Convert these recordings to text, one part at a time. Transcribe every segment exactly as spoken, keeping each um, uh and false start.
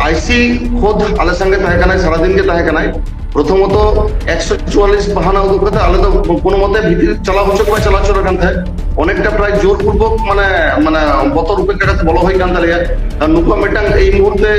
IC ᱠᱷᱩᱫ ᱟᱞᱮ ᱥᱟᱝᱜᱮ ᱛᱟᱦᱮᱸ ᱠᱟᱱᱟᱭ, ᱥᱟᱨᱟᱫᱤᱱ ᱜᱮ ᱛᱟᱦᱮᱸ ᱠᱟᱱᱟᱭ᱾ ᱯᱨᱚᱛᱷᱚᱢᱚᱛᱚ ᱮᱠᱥᱚ ᱪᱩᱣᱟᱞᱤᱥ ᱵᱟᱦᱟᱱᱟ ᱩᱫᱩᱜ ᱠᱟᱛᱮ ᱟᱞᱮ ᱫᱚ ᱠᱳᱱᱳ ᱢᱚᱛᱮ ᱵᱷᱤᱛᱤᱨ ᱪᱟᱞᱟᱣ ᱦᱚᱪᱚ ᱜᱮ ᱵᱟᱭ ᱪᱟᱞᱟᱣ ᱦᱚᱪᱚ ᱠᱟᱱ ᱛᱟᱦᱮᱸᱫ᱾ ᱚᱱᱮᱠᱴᱟ ᱯᱨᱟᱭ ᱡᱳᱨᱯᱩᱨᱵᱚᱠ ᱢᱟᱱᱮ ᱢᱟᱱᱮ ᱵᱚᱛᱚᱨ ᱩᱯᱮᱠᱠᱷᱟ ᱠᱟᱛᱮ ᱵᱚᱞᱚ ᱦᱩᱭ ᱠᱟᱱ ᱛᱟᱞᱮᱭᱟ᱾ ᱟᱨ ᱱᱩᱠᱩᱣᱟᱜ ᱢᱤᱫᱴᱟᱝ ᱮᱭ ᱢᱩᱦᱩᱨᱛᱮ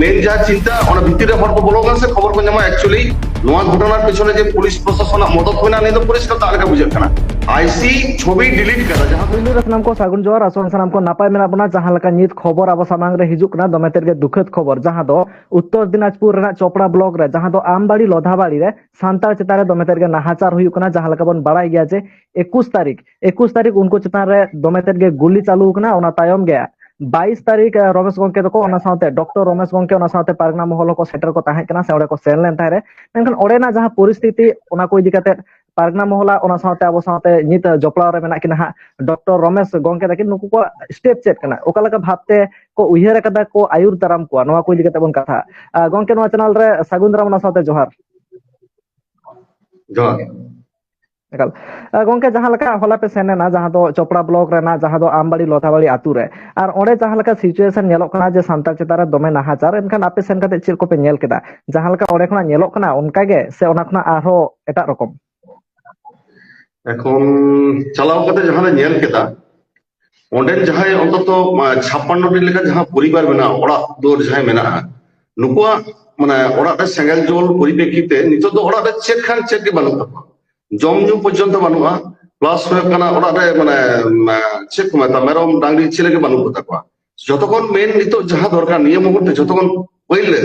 ᱢᱮᱱ ᱡᱟᱦᱟᱸ ᱪᱤᱱᱛᱟ, ᱚᱱᱟ ᱵᱷᱤᱛᱤᱨ ᱨᱮ ᱦᱚᱲ ᱠᱚ ᱵᱚᱞᱚ ᱠᱟᱱᱟ ᱥᱮ ᱠᱷᱚᱵᱚᱨ ᱠᱚ ᱧᱟᱢᱟ᱾ ᱮᱠᱪᱩᱭᱮᱞᱤ ᱱᱚᱣᱟ ᱜᱷᱚᱴᱚᱱᱟ ᱯᱤᱪᱷᱚᱱᱮ ᱡᱮ ᱯᱩᱞᱤᱥ ᱯᱨᱚᱥᱟᱥᱚᱱᱟᱜ ᱢᱚᱫᱚᱫ ᱢᱮᱱᱟᱜᱼᱟ, ᱱᱤᱭᱟᱹ ᱫᱚ ᱯᱚᱨᱤᱥᱠᱟᱨ ᱫᱟᱜ ᱞᱮᱠᱟ ᱵᱩᱡᱷᱟᱹᱜ ᱠᱟᱱᱟ᱾ ᱟᱭᱥᱤ ᱪᱷᱚᱵᱤ ᱰᱤᱞᱤᱴ ᱠᱟᱫᱟ ᱡᱟᱦᱟᱸ ᱫᱚ ᱯᱩᱭᱞᱩ ᱨᱮ ᱥᱟᱱᱟᱢ ᱠᱚ ᱥᱟᱹᱜᱩᱱ ᱡᱚᱦᱟᱨ, ᱟᱥᱚᱜ ᱥᱟᱱᱟᱢ ᱠᱚ ᱱᱟᱯᱟᱭ ᱢᱮᱱᱟᱜ ᱵᱚᱱᱟ᱾ ᱡᱟᱦᱟᱸ ᱞᱮᱠᱟ ᱱᱤᱛ ᱠᱷᱚᱵᱚᱨ ᱟᱵᱚ ᱥᱟᱢᱟᱝ ᱨᱮ ᱦᱤᱡᱩᱜ ᱠᱟᱱᱟ, ᱫᱚᱢᱮ ᱛᱮᱫ ᱜᱮ ᱫᱩᱠᱷᱟᱹᱛ ᱠᱷᱚᱵᱚᱨ, ᱡᱟᱦᱟᱸ ᱫᱚ ᱩᱛᱛᱚᱨ ᱫᱤᱱᱟᱡᱽᱯᱩᱨ ᱨᱮᱱᱟᱜ ᱪᱚᱯᱲᱟ ᱵᱞᱚᱠ ᱨᱮ, ᱡᱟᱦᱟᱸ ᱫᱚ ᱟᱢᱵᱟᱲᱤ ᱞᱚᱫᱷᱟᱵᱟᱲᱤ ᱨᱮ ᱥᱟᱱᱛᱟᱲ ᱪᱮᱛᱟᱱ ᱨᱮ ᱫᱚᱢᱮ ᱛᱮᱫ ᱜᱮ ᱱᱟᱦᱟᱪᱟᱨ ᱦᱩᱭᱩᱜ ᱠᱟᱱᱟ᱾ ᱡᱟᱦᱟᱸ ᱞᱮᱠᱟ ᱵᱚᱱ ᱵᱟᱲᱟᱭ ᱜᱮᱭᱟ ᱡᱮ ᱮᱠᱩᱥ ᱛᱟᱹᱨᱤᱠᱷ, ᱮᱠᱩᱥ ᱛᱟᱹᱨᱤᱠᱷ ᱩᱱᱠᱩ ᱪᱮᱛᱟᱱ ᱨᱮ ᱫᱚᱢᱮ ᱛᱮᱫ ᱜᱮ ᱜᱩᱞᱤ ᱪᱟᱹᱞᱩ ᱟᱠᱟᱱᱟ᱾ ᱚᱱᱟ ᱛᱟᱭᱚᱢ ᱜᱮ ᱵᱟᱭᱤᱥ ᱛᱟᱹᱨᱤᱠᱷ, ᱮ, ᱨᱚᱢᱮᱥ ᱜᱚᱝᱠᱮ ᱛᱟᱠᱚ, ᱚᱱᱟ ᱥᱟᱶᱛᱮ ᱰᱚᱠᱴᱚᱨ ᱨᱚᱢᱮᱥ ᱜᱚᱝᱠᱮ, ᱚᱱᱟ ᱥᱟᱶᱛᱮ ᱯᱟᱨᱜᱟᱱᱟ ᱢᱚᱦᱚᱞ ᱦᱚᱸᱠᱚ ᱥᱮᱴᱮᱨ ᱠᱚ ᱛᱟᱦᱮᱸ ᱠᱟᱱᱟ ᱥᱮ ᱚᱸᱰᱮ ᱠᱚ ᱥᱮᱱ ᱞᱮᱱ ᱛᱟᱦᱮᱸ ᱨᱮ, ᱢᱮᱱᱠᱷᱟᱱ ᱚᱸᱰᱮᱱᱟᱜ ᱡᱟᱦᱟᱸ ᱯᱚᱨᱤᱥᱛᱷᱤᱛᱤ, ᱚᱱᱟ ᱠᱚ ᱤᱫᱤ ᱠᱟᱛᱮ ᱯᱟᱨᱜᱟᱱᱟ ᱢᱚᱦᱚᱞᱟ, ᱚᱱᱟ ᱥᱟᱶᱛᱮ ᱟᱵᱚ ᱥᱟᱶᱛᱮ ᱱᱤᱛ ᱡᱚᱯᱲᱟᱣ ᱨᱮ ᱢᱮᱱᱟᱜ ᱠᱤᱱᱟ ᱦᱟᱸᱜ ᱰᱚᱠᱴᱚᱨ ᱨᱚᱢᱮᱥ ᱜᱚᱝᱠᱮ ᱛᱟᱹᱠᱤᱱ, ᱱᱩᱠᱩ ᱠᱚᱣᱟᱜ ᱥᱴᱮᱯ ᱪᱮᱫ ᱠᱟᱱᱟ, ᱚᱠᱟ ᱞᱮᱠᱟ ᱵᱷᱟᱵᱛᱮ ᱠᱚ ᱩᱭᱦᱟᱹᱨ ᱟᱠᱟᱫᱟ ᱠᱚ ᱟᱹᱭᱩᱨ ᱫᱟᱨᱟᱢ ᱠᱚᱣᱟ, ᱱᱚᱣᱟ ᱠᱚ ᱤᱫᱤ ᱠᱟᱛᱮ ᱵᱚᱱ ᱠᱟᱛᱷᱟᱜᱼᱟ᱾ ᱟᱨ ᱜᱚᱝᱠᱮ, ᱱᱚᱣᱟ ᱪᱮᱱᱮᱞ ᱨᱮ ᱥᱟᱹᱜᱩᱱ ᱫᱟᱨᱟᱢ, ᱚᱱᱟ ᱥᱟᱶᱛᱮ ᱡᱚᱦᱟᱨ᱾ ᱡᱚᱦᱟᱨ᱾ ᱮᱠᱟᱞ᱾ ᱟᱨ ᱜᱚᱝᱠᱮ, ᱡᱟᱦᱟᱸ ᱞᱮᱠᱟ ᱦᱚᱞᱟ ᱯᱮ ᱥᱮᱱ ᱞᱮᱱᱟ, ᱡᱟᱦᱟᱸ ᱫᱚ ᱪᱚᱯᱲᱟ ᱵᱞᱚᱠ ᱨᱮᱱᱟᱜ, ᱡᱟᱦᱟᱸ ᱫᱚ ᱟᱢᱵᱟᱲᱤ ᱞᱚᱛᱟᱵᱟᱲᱤ ᱟᱛᱩ ᱨᱮ, ᱟᱨ ᱚᱸᱰᱮ ᱡᱟᱦᱟᱸ ᱞᱮᱠᱟ ᱥᱤᱪᱩᱭᱮᱥᱚᱱ ᱧᱮᱞᱚᱜ ᱠᱟᱱᱟ ᱡᱮ ᱥᱟᱱᱛᱟᱲ ᱪᱮᱛᱟᱱ ᱨᱮ ᱫᱚᱢᱮ ᱱᱟᱦᱟᱪᱟᱨ, ᱮᱱᱠᱷᱟᱱ ᱟᱯᱮ ᱥᱮᱱ ᱠᱟᱛᱮ ᱪᱮᱫ ᱠᱚᱯᱮ ᱧᱮᱞ ᱠᱮᱫᱟ? ᱡᱟᱦᱟᱸ ᱞᱮᱠᱟ ᱚᱸᱰᱮ ᱠᱷᱚᱱᱟᱜ ᱧᱮᱞᱚᱜ ᱠᱟᱱᱟ ᱚᱱᱠᱟ ᱜᱮ ᱥᱮ ᱚᱱᱟ ᱠᱷᱚᱱᱟᱜ ᱟᱨᱦᱚᱸ ᱮᱴᱟᱜ ᱨᱚᱠᱚᱢ? ᱮᱠᱷᱚᱱ ᱪᱟᱞᱟᱣ ᱠᱟᱛᱮ ᱡᱟᱦᱟᱸ ᱞᱮ ᱧᱮᱞ ᱠᱮᱫᱟ, ᱚᱸᱰᱮᱱ ᱡᱟᱦᱟᱸᱭ ᱚᱱᱛᱚᱛᱚ, ᱟ, ᱪᱷᱟᱯᱯᱟᱱᱱᱚ ᱴᱤ ᱞᱮᱠᱟ ᱡᱟᱦᱟᱸ ᱯᱚᱨᱤᱵᱟᱨ ᱢᱮᱱᱟᱜᱼᱟ, ᱚᱲᱟᱜ ᱫᱩᱣᱟᱹᱨ ᱡᱟᱦᱟᱸᱭ ᱢᱮᱱᱟᱜᱼᱟ, ᱱᱩᱠᱩᱣᱟᱜ ᱢᱟᱱᱮ ᱚᱲᱟᱜ ᱨᱮ ᱥᱮᱸᱜᱮᱞ ᱡᱳᱞ ᱯᱚᱨᱤᱯᱮᱠᱠᱷᱤᱛᱮ ᱱᱤᱛᱚᱜ ᱫᱚ ᱚᱲᱟᱜ ᱨᱮ ᱪᱮᱫ ᱠᱷᱟᱱ ᱪᱮᱫ ᱜᱮ ᱵᱟᱹᱱᱩᱜ ᱛᱟᱠᱚᱣᱟ, ᱡᱚᱢ ᱧᱩ ᱯᱚᱨᱡᱚᱱᱛᱚ ᱵᱟᱹᱱᱩᱜᱼᱟ᱾ ᱯᱞᱟᱥ ᱦᱩᱭᱩᱜ ᱠᱟᱱᱟ ᱚᱲᱟᱜ ᱨᱮ ᱢᱟᱱᱮ, ᱢᱟ, ᱪᱮᱫ ᱠᱚ ᱢᱮᱛᱟᱜᱼᱟ, ᱢᱮᱨᱚᱢ ᱰᱟᱝᱨᱤ ᱪᱤᱞᱤ ᱜᱮ ᱵᱟᱹᱱᱩᱜ ᱠᱚ ᱛᱟᱠᱚᱣᱟ᱾ ᱡᱚᱛᱚ ᱠᱷᱚᱱ ᱢᱮᱱ ᱱᱤᱛᱚᱜ ᱡᱟᱦᱟᱸ ᱫᱚᱨᱠᱟᱨ ᱱᱤᱭᱟᱹ ᱢᱩᱦᱩᱨᱛᱮ, ᱡᱚᱛᱚ ᱠᱷᱚᱱ ᱯᱳᱭᱞᱳ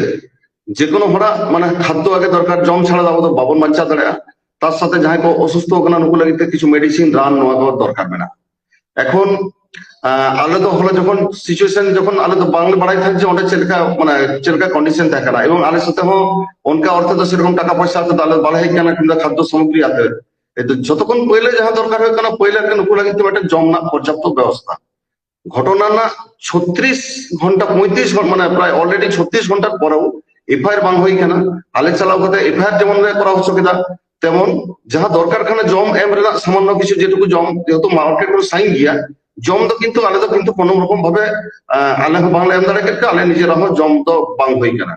ᱡᱮᱠᱳᱱᱳ ᱦᱚᱲᱟᱜ ᱢᱟᱱᱮ ᱠᱷᱟᱫᱽᱫᱚ ᱟᱜᱮ ᱫᱚᱨᱠᱟᱨ, ᱡᱚᱢ ᱪᱷᱟᱲᱟ ᱫᱚ ᱟᱵᱚ ᱫᱚ ᱵᱟᱵᱚᱱ ᱵᱟᱧᱪᱟᱣ ᱫᱟᱲᱮᱭᱟᱜᱼᱟ᱾ ᱛᱟᱨ ᱥᱟᱛᱷᱮ ᱡᱟᱦᱟᱸᱭ ᱠᱚ ᱚᱥᱩᱥᱛᱷᱚ ᱠᱟᱱᱟ ᱱᱩᱠᱩ ᱞᱟᱹᱜᱤᱫ ᱛᱮ ᱠᱤᱪᱷᱩ ᱢᱮᱰᱤᱥᱤᱱ, ᱨᱟᱱ, ᱱᱚᱣᱟ ᱠᱚ ᱫᱚᱨᱠᱟᱨ ᱢᱮᱱᱟᱜᱼᱟ᱾ ᱮᱠᱷᱚᱱ, ᱟᱸ, ᱟᱞᱮ ᱫᱚ ᱦᱚᱞᱟ ᱡᱚᱠᱷᱚᱱ ᱥᱤᱪᱩᱭᱮᱥᱚᱱ ᱡᱚᱠᱷᱚᱱ ᱟᱞᱮ ᱫᱚ ᱵᱟᱝᱞᱮ ᱵᱟᱲᱟᱭ ᱛᱟᱦᱮᱸᱫ ᱡᱮ ᱚᱸᱰᱮ ᱪᱮᱫ ᱞᱮᱠᱟ, ᱢᱟᱱᱮ ᱪᱮᱫ ᱞᱮᱠᱟ ᱠᱚᱱᱰᱤᱥᱚᱱ ᱛᱟᱦᱮᱸ ᱠᱟᱱᱟ, ᱮᱵᱚᱝ ᱟᱞᱮ ᱥᱟᱛᱮ ᱦᱚᱸ ᱚᱱᱠᱟ ᱚᱨᱛᱷᱮ ᱫᱚ ᱥᱮᱨᱚᱠᱚᱢ ᱴᱟᱠᱟ ᱯᱚᱭᱥᱟ ᱟᱛᱮ ᱫᱚ ᱟᱞᱮ ᱫᱚ ᱵᱟᱞᱮ ᱦᱮᱡ ᱠᱟᱱᱟ ᱠᱤᱝᱵᱟ ᱠᱷᱟᱫᱽᱫᱚ ᱥᱟᱢᱚᱜᱨᱤ ᱟᱛᱮ᱾ ᱮ, ᱡᱚᱛᱚ ᱠᱷᱚᱱ ᱯᱳᱭᱞᱳ ᱡᱟᱦᱟᱸ ᱫᱚᱨᱠᱟᱨ ᱦᱩᱭᱩᱜ ᱠᱟᱱᱟ, ᱯᱳᱭᱞᱳ ᱟᱨᱠᱤ ᱱᱩᱠᱩ ᱞᱟᱹᱜᱤᱫ ᱛᱮ ᱢᱤᱫᱴᱮᱱ ᱡᱚᱢ ᱨᱮᱱᱟᱜ ᱯᱚᱨᱡᱟᱯᱛᱚ ᱵᱮᱵᱚᱥᱛᱷᱟ᱾ ᱜᱷᱚᱴᱚᱱᱟ ᱨᱮᱱᱟᱜ ᱪᱷᱚᱛᱨᱤᱥ ᱜᱷᱚᱱᱴᱟ, ᱯᱚᱸᱭᱛᱨᱤᱥ ᱜᱷᱚᱱᱴᱟ, ᱢᱟᱱᱮ ᱯᱨᱟᱭ ᱚᱞᱨᱮᱰᱤ ᱪᱷᱚᱛᱨᱤᱥ ᱜᱷᱚᱱᱴᱟ ᱯᱚᱨᱮও ᱮᱯᱷᱟᱭᱟᱨ ᱵᱟᱝ ᱦᱩᱭ ᱠᱟᱱᱟ᱾ ᱟᱞᱮ ᱪᱟᱞᱟᱣ ᱠᱟᱛᱮ ᱮᱯᱷᱟᱭᱟᱨ ᱡᱮᱢᱚᱱ ᱞᱮ ᱠᱚᱨᱟᱣ ᱦᱚᱪᱚ ᱠᱮᱫᱟ, ᱛᱮᱢᱚᱱ ᱡᱟᱦᱟᱸ ᱫᱚᱨᱠᱟᱨ ᱠᱟᱱᱟ ᱡᱚᱢ ᱮᱢ ᱨᱮᱱᱟᱜ ᱥᱟᱢᱟᱱᱱᱚ ᱠᱤᱪᱷᱩ ᱡᱮᱴᱩᱠᱩ ᱡᱚᱢ, ᱡᱮᱦᱮᱛᱩ ᱢᱟᱨᱠᱮᱴ ᱠᱚ ᱥᱟᱺᱜᱤᱧ ᱜᱮᱭᱟ, ᱡᱚᱢ ᱫᱚ ᱠᱤᱱᱛᱩ ᱟᱞᱮ ᱫᱚ ᱠᱤᱱᱛᱩ ᱠᱳᱱᱳ ᱨᱚᱠᱚᱢ ᱵᱷᱟᱵᱮ, ᱟᱸ, ᱟᱞᱮ ᱦᱚᱸ ᱵᱟᱝᱞᱮ ᱮᱢ ᱫᱟᱲᱮ ᱠᱮᱫ ᱠᱚᱣᱟ, ᱟᱞᱮ ᱱᱤᱡᱮᱨᱟᱜ ᱦᱚᱸ ᱡᱚᱢ ᱫᱚ ᱵᱟᱝ ᱦᱩᱭ ᱠᱟᱱᱟ᱾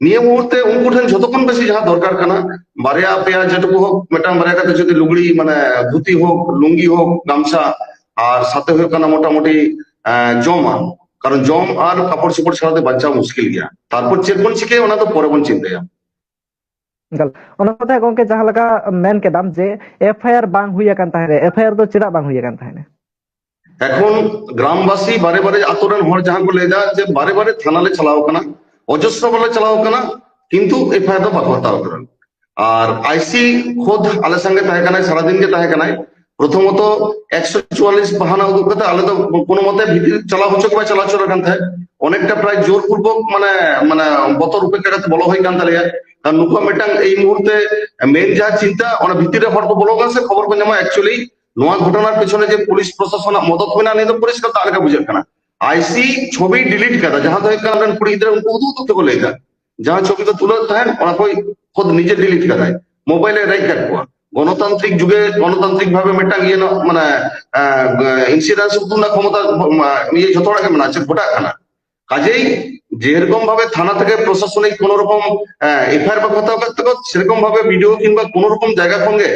ᱱᱤᱭᱟᱹ ᱢᱩᱦᱩᱨᱛᱮ ᱩᱱᱠᱩ ᱴᱷᱮᱱ ᱡᱷᱚᱛᱚ ᱠᱷᱚᱱ ᱵᱮᱥᱤ ᱡᱟᱦᱟᱸ ᱫᱚᱨᱠᱟᱨ ᱠᱟᱱᱟ, ᱵᱟᱨᱭᱟ ᱯᱮᱭᱟ ᱡᱮᱴᱩᱠᱩ ᱦᱳᱠ, ᱢᱤᱫᱴᱟᱝ ᱵᱟᱨᱭᱟ ᱠᱟᱛᱮ ᱡᱩᱫᱤ ᱞᱩᱜᱽᱲᱤ, ᱢᱟᱱᱮ ᱫᱷᱩᱛᱤ ᱦᱳᱠ, ᱞᱩᱝᱜᱤ ᱦᱳᱠ, ᱜᱟᱢᱪᱷᱟ, ᱟᱨ ᱥᱟᱛᱮ ᱦᱩᱭᱩᱜ ᱠᱟᱱᱟ ᱢᱚᱴᱟᱢᱩᱴᱤ, ᱟᱸ, ᱡᱚᱢᱟᱜ, ᱠᱟᱨᱚᱱ ᱡᱚᱢ ᱟᱨ ᱠᱟᱯᱚᱲ ᱪᱚᱯᱚᱲ ᱪᱷᱟᱲᱟ ᱫᱚ ᱵᱟᱧᱪᱟᱣ ᱢᱩᱥᱠᱤᱞ ᱜᱮᱭᱟ᱾ ᱛᱟᱨᱯᱚᱨ ᱪᱮᱫ ᱵᱚᱱ ᱪᱤᱠᱟᱹᱭᱟ, ᱚᱱᱟ ᱫᱚ ᱯᱚᱨᱮ ᱵᱚᱱ ᱪᱤᱱᱛᱟᱹᱭᱟ᱾ ᱮᱠᱟᱞ᱾ ᱚᱱᱟ ᱥᱟᱶᱛᱮ ᱜᱚᱝᱠᱮ, ᱡᱟᱦᱟᱸ ᱞᱮᱠᱟ ᱢᱮᱱ ᱠᱮᱫᱟᱢ ᱡᱮ ᱮᱯᱷ ᱟᱭ ᱟᱨ ᱵᱟᱝ ᱦᱩᱭ ᱟᱠᱟᱱ ᱛᱟᱦᱮᱸᱫ, ᱮᱯᱷ ᱟᱭ ᱟᱨ ᱫᱚ ᱪᱮᱫᱟᱜ ᱵᱟᱝ ᱦᱩᱭ ᱟᱠᱟᱱ ᱛᱟᱦᱮᱸᱫ? ᱮᱠᱷᱚᱱ ᱜᱨᱟᱢᱵᱟᱥᱤ ᱵᱟᱨᱮ ᱵᱟᱨᱮ ᱟᱛᱳ ᱨᱮᱱ ᱦᱚᱲ ᱡᱟᱦᱟᱸ ᱠᱚ ᱞᱟᱹᱭᱫᱟ ᱡᱮ ᱵᱟᱨᱮ ᱵᱟᱨᱮ ᱛᱷᱟᱱᱟ ᱞᱮ ᱪᱟᱞᱟᱣ ᱠᱟᱱᱟ, ᱚᱡᱚᱥᱨᱚ ᱵᱟᱞᱮ ᱪᱟᱞᱟᱣ ᱠᱟᱱᱟ, ᱠᱤᱱᱛᱩ ᱮᱯᱷ ᱟᱭ ᱟᱨ ᱫᱚ ᱵᱟᱠᱚ ᱦᱟᱛᱟᱣ ᱠᱟᱫᱟ᱾ ᱟᱨ ᱟᱭᱥᱤ ᱠᱷᱩᱫ ᱟᱞᱮ ᱥᱟᱝᱜᱮ ᱛᱟᱦᱮᱸ ᱠᱟᱱᱟᱭ, ᱥᱟᱨᱟᱫᱤᱱ ᱜᱮ ᱛᱟᱦᱮᱸ ᱠᱟᱱᱟᱭ᱾ ᱯᱨᱚᱛᱷᱚᱢᱚᱛᱚ ᱮᱠᱥᱚ ᱪᱩᱣᱟᱞᱤᱥ ᱵᱟᱦᱟᱱᱟ ᱩᱫᱩᱜ ᱠᱟᱛᱮ ᱟᱞᱮ ᱫᱚ ᱠᱳᱱᱳ ᱢᱚᱛᱮ ᱵᱷᱤᱛᱤᱨ ᱪᱟᱞᱟᱣ ᱦᱚᱪᱚ ᱜᱮ ᱵᱟᱭ ᱪᱟᱞᱟᱣ ᱦᱚᱪᱚ ᱠᱟᱱ ᱛᱟᱦᱮᱸᱫ᱾ ᱚᱱᱮᱠᱴᱟ ᱯᱨᱟᱭ ᱡᱳᱨᱯᱩᱨᱵᱚᱠ ᱢᱟᱱᱮ, ᱢᱟᱱᱮ ᱵᱚᱛᱚᱨ ᱩᱯᱮᱠᱠᱷᱟ ᱠᱟᱛᱮ ᱵᱚᱞᱚ ᱦᱩᱭ ᱠᱟᱱ ᱛᱟᱞᱮᱭᱟ᱾ ᱠᱟᱨᱚᱱ ᱱᱩᱠᱩᱣᱟᱜ ᱢᱤᱫᱴᱟᱝ ᱮᱭ ᱢᱩᱦᱩᱨᱛᱮ ᱢᱮᱱ ᱡᱟᱦᱟᱸ ᱪᱤᱱᱛᱟ, ᱚᱱᱟ ᱵᱷᱤᱛᱤᱨ ᱨᱮ ᱦᱚᱲ ᱠᱚ ᱵᱚᱞᱚ ᱠᱟᱱᱟ ᱥᱮ ᱠᱷᱚᱵᱚᱨ ᱠᱚ ᱧᱟᱢᱟ, actually ᱱᱚᱣᱟ ᱜᱷᱚᱴᱚᱱᱟ ᱯᱮᱪᱷᱚᱱᱮ ᱡᱮ ᱯᱩᱞᱤᱥ ᱯᱨᱚᱥᱟᱥᱚᱱᱟᱜ ᱢᱚᱫᱚᱫ ᱢᱮᱱᱟᱜᱼᱟ, ᱱᱤᱭᱟᱹ ᱫᱚ ᱯᱚᱨᱤᱥᱠᱟᱨ ᱫᱟᱜ ᱞᱮᱠᱟ ᱵᱩᱡᱷᱟᱹᱜ ᱠᱟᱱᱟ᱾ ᱟᱭᱥᱤ ᱪᱷᱚᱵᱤ ᱰᱤᱞᱤᱴ ᱠᱟᱫᱟ, ᱡᱟᱦᱟᱸ ᱫᱚ ᱦᱩᱭᱩᱜ ᱠᱟᱱᱟ ᱟᱵᱚᱨᱮᱱ ᱠᱩᱲᱤ ᱜᱤᱫᱽᱨᱟᱹ ᱩᱱᱠᱩ ᱩᱫᱩᱜ ᱩᱫᱩᱜ ᱛᱮᱠᱚ ᱞᱟᱹᱭ ᱫᱟ, ᱡᱟᱦᱟᱸ ᱪᱷᱚᱵᱤ ᱠᱚ ᱛᱩᱞᱟᱹᱣ ᱛᱟᱦᱮᱸᱫ ᱚᱱᱟ ᱠᱚ ᱠᱷᱩᱫ ᱱᱤᱡᱮ ᱰᱤᱞᱤᱴ ᱠᱟᱫᱟᱭ, ᱢᱳᱵᱟᱭᱤᱞ ᱮ ᱨᱮᱡ ᱠᱟᱜ ᱠᱚᱣᱟ᱾ ᱜᱚᱱᱚᱛᱟᱱᱛᱨᱤᱠ ᱡᱩᱜᱮ ᱜᱚᱱᱚᱛᱟᱱᱛᱨᱤᱠ ᱵᱷᱟᱵᱮ ᱢᱤᱫᱴᱟᱝ ᱤᱭᱟᱹ ᱱᱚ-, ᱢᱟᱱᱮ, ᱟᱸ, ᱤᱱᱥᱤᱰᱮᱱᱥ ᱩᱫᱩᱜ ᱨᱮᱱᱟᱜ ᱠᱷᱚᱢᱚᱛᱟ, ᱢᱟ, ᱤᱭᱟᱹ ᱡᱷᱚᱛᱚ ᱦᱚᱲᱟᱜ ᱜᱮ ᱢᱮᱱᱟᱜᱼᱟ, ᱪᱮᱫ ᱜᱷᱚᱴᱟᱜ ᱠᱟᱱᱟ᱾ ᱠᱟᱡᱮᱭ ᱡᱮᱨᱚᱠᱚᱢ ᱵᱷᱟᱵᱮ ᱛᱷᱟᱱᱟ ᱛᱷᱮᱠᱮ ᱯᱨᱚᱥᱟᱥᱚᱱᱤᱠ ᱠᱳᱱᱳ ᱨᱚᱠᱚᱢ, ᱟᱸ, ᱮᱯᱷ ᱟᱭ ᱟᱨ ᱵᱟᱠᱚ ᱦᱟᱛᱟᱣ ᱠᱟᱫ ᱛᱟᱠᱚ, ᱥᱮᱨᱚᱠᱚᱢ ᱵᱷᱟᱵᱮ ᱵᱤ ᱰᱤ ᱳ ᱠᱤᱝᱵᱟ ᱠᱳᱱᱳ ᱨᱚᱠᱚᱢ ᱡᱟᱭᱜᱟ ᱠᱷᱚᱱ ᱜᱮ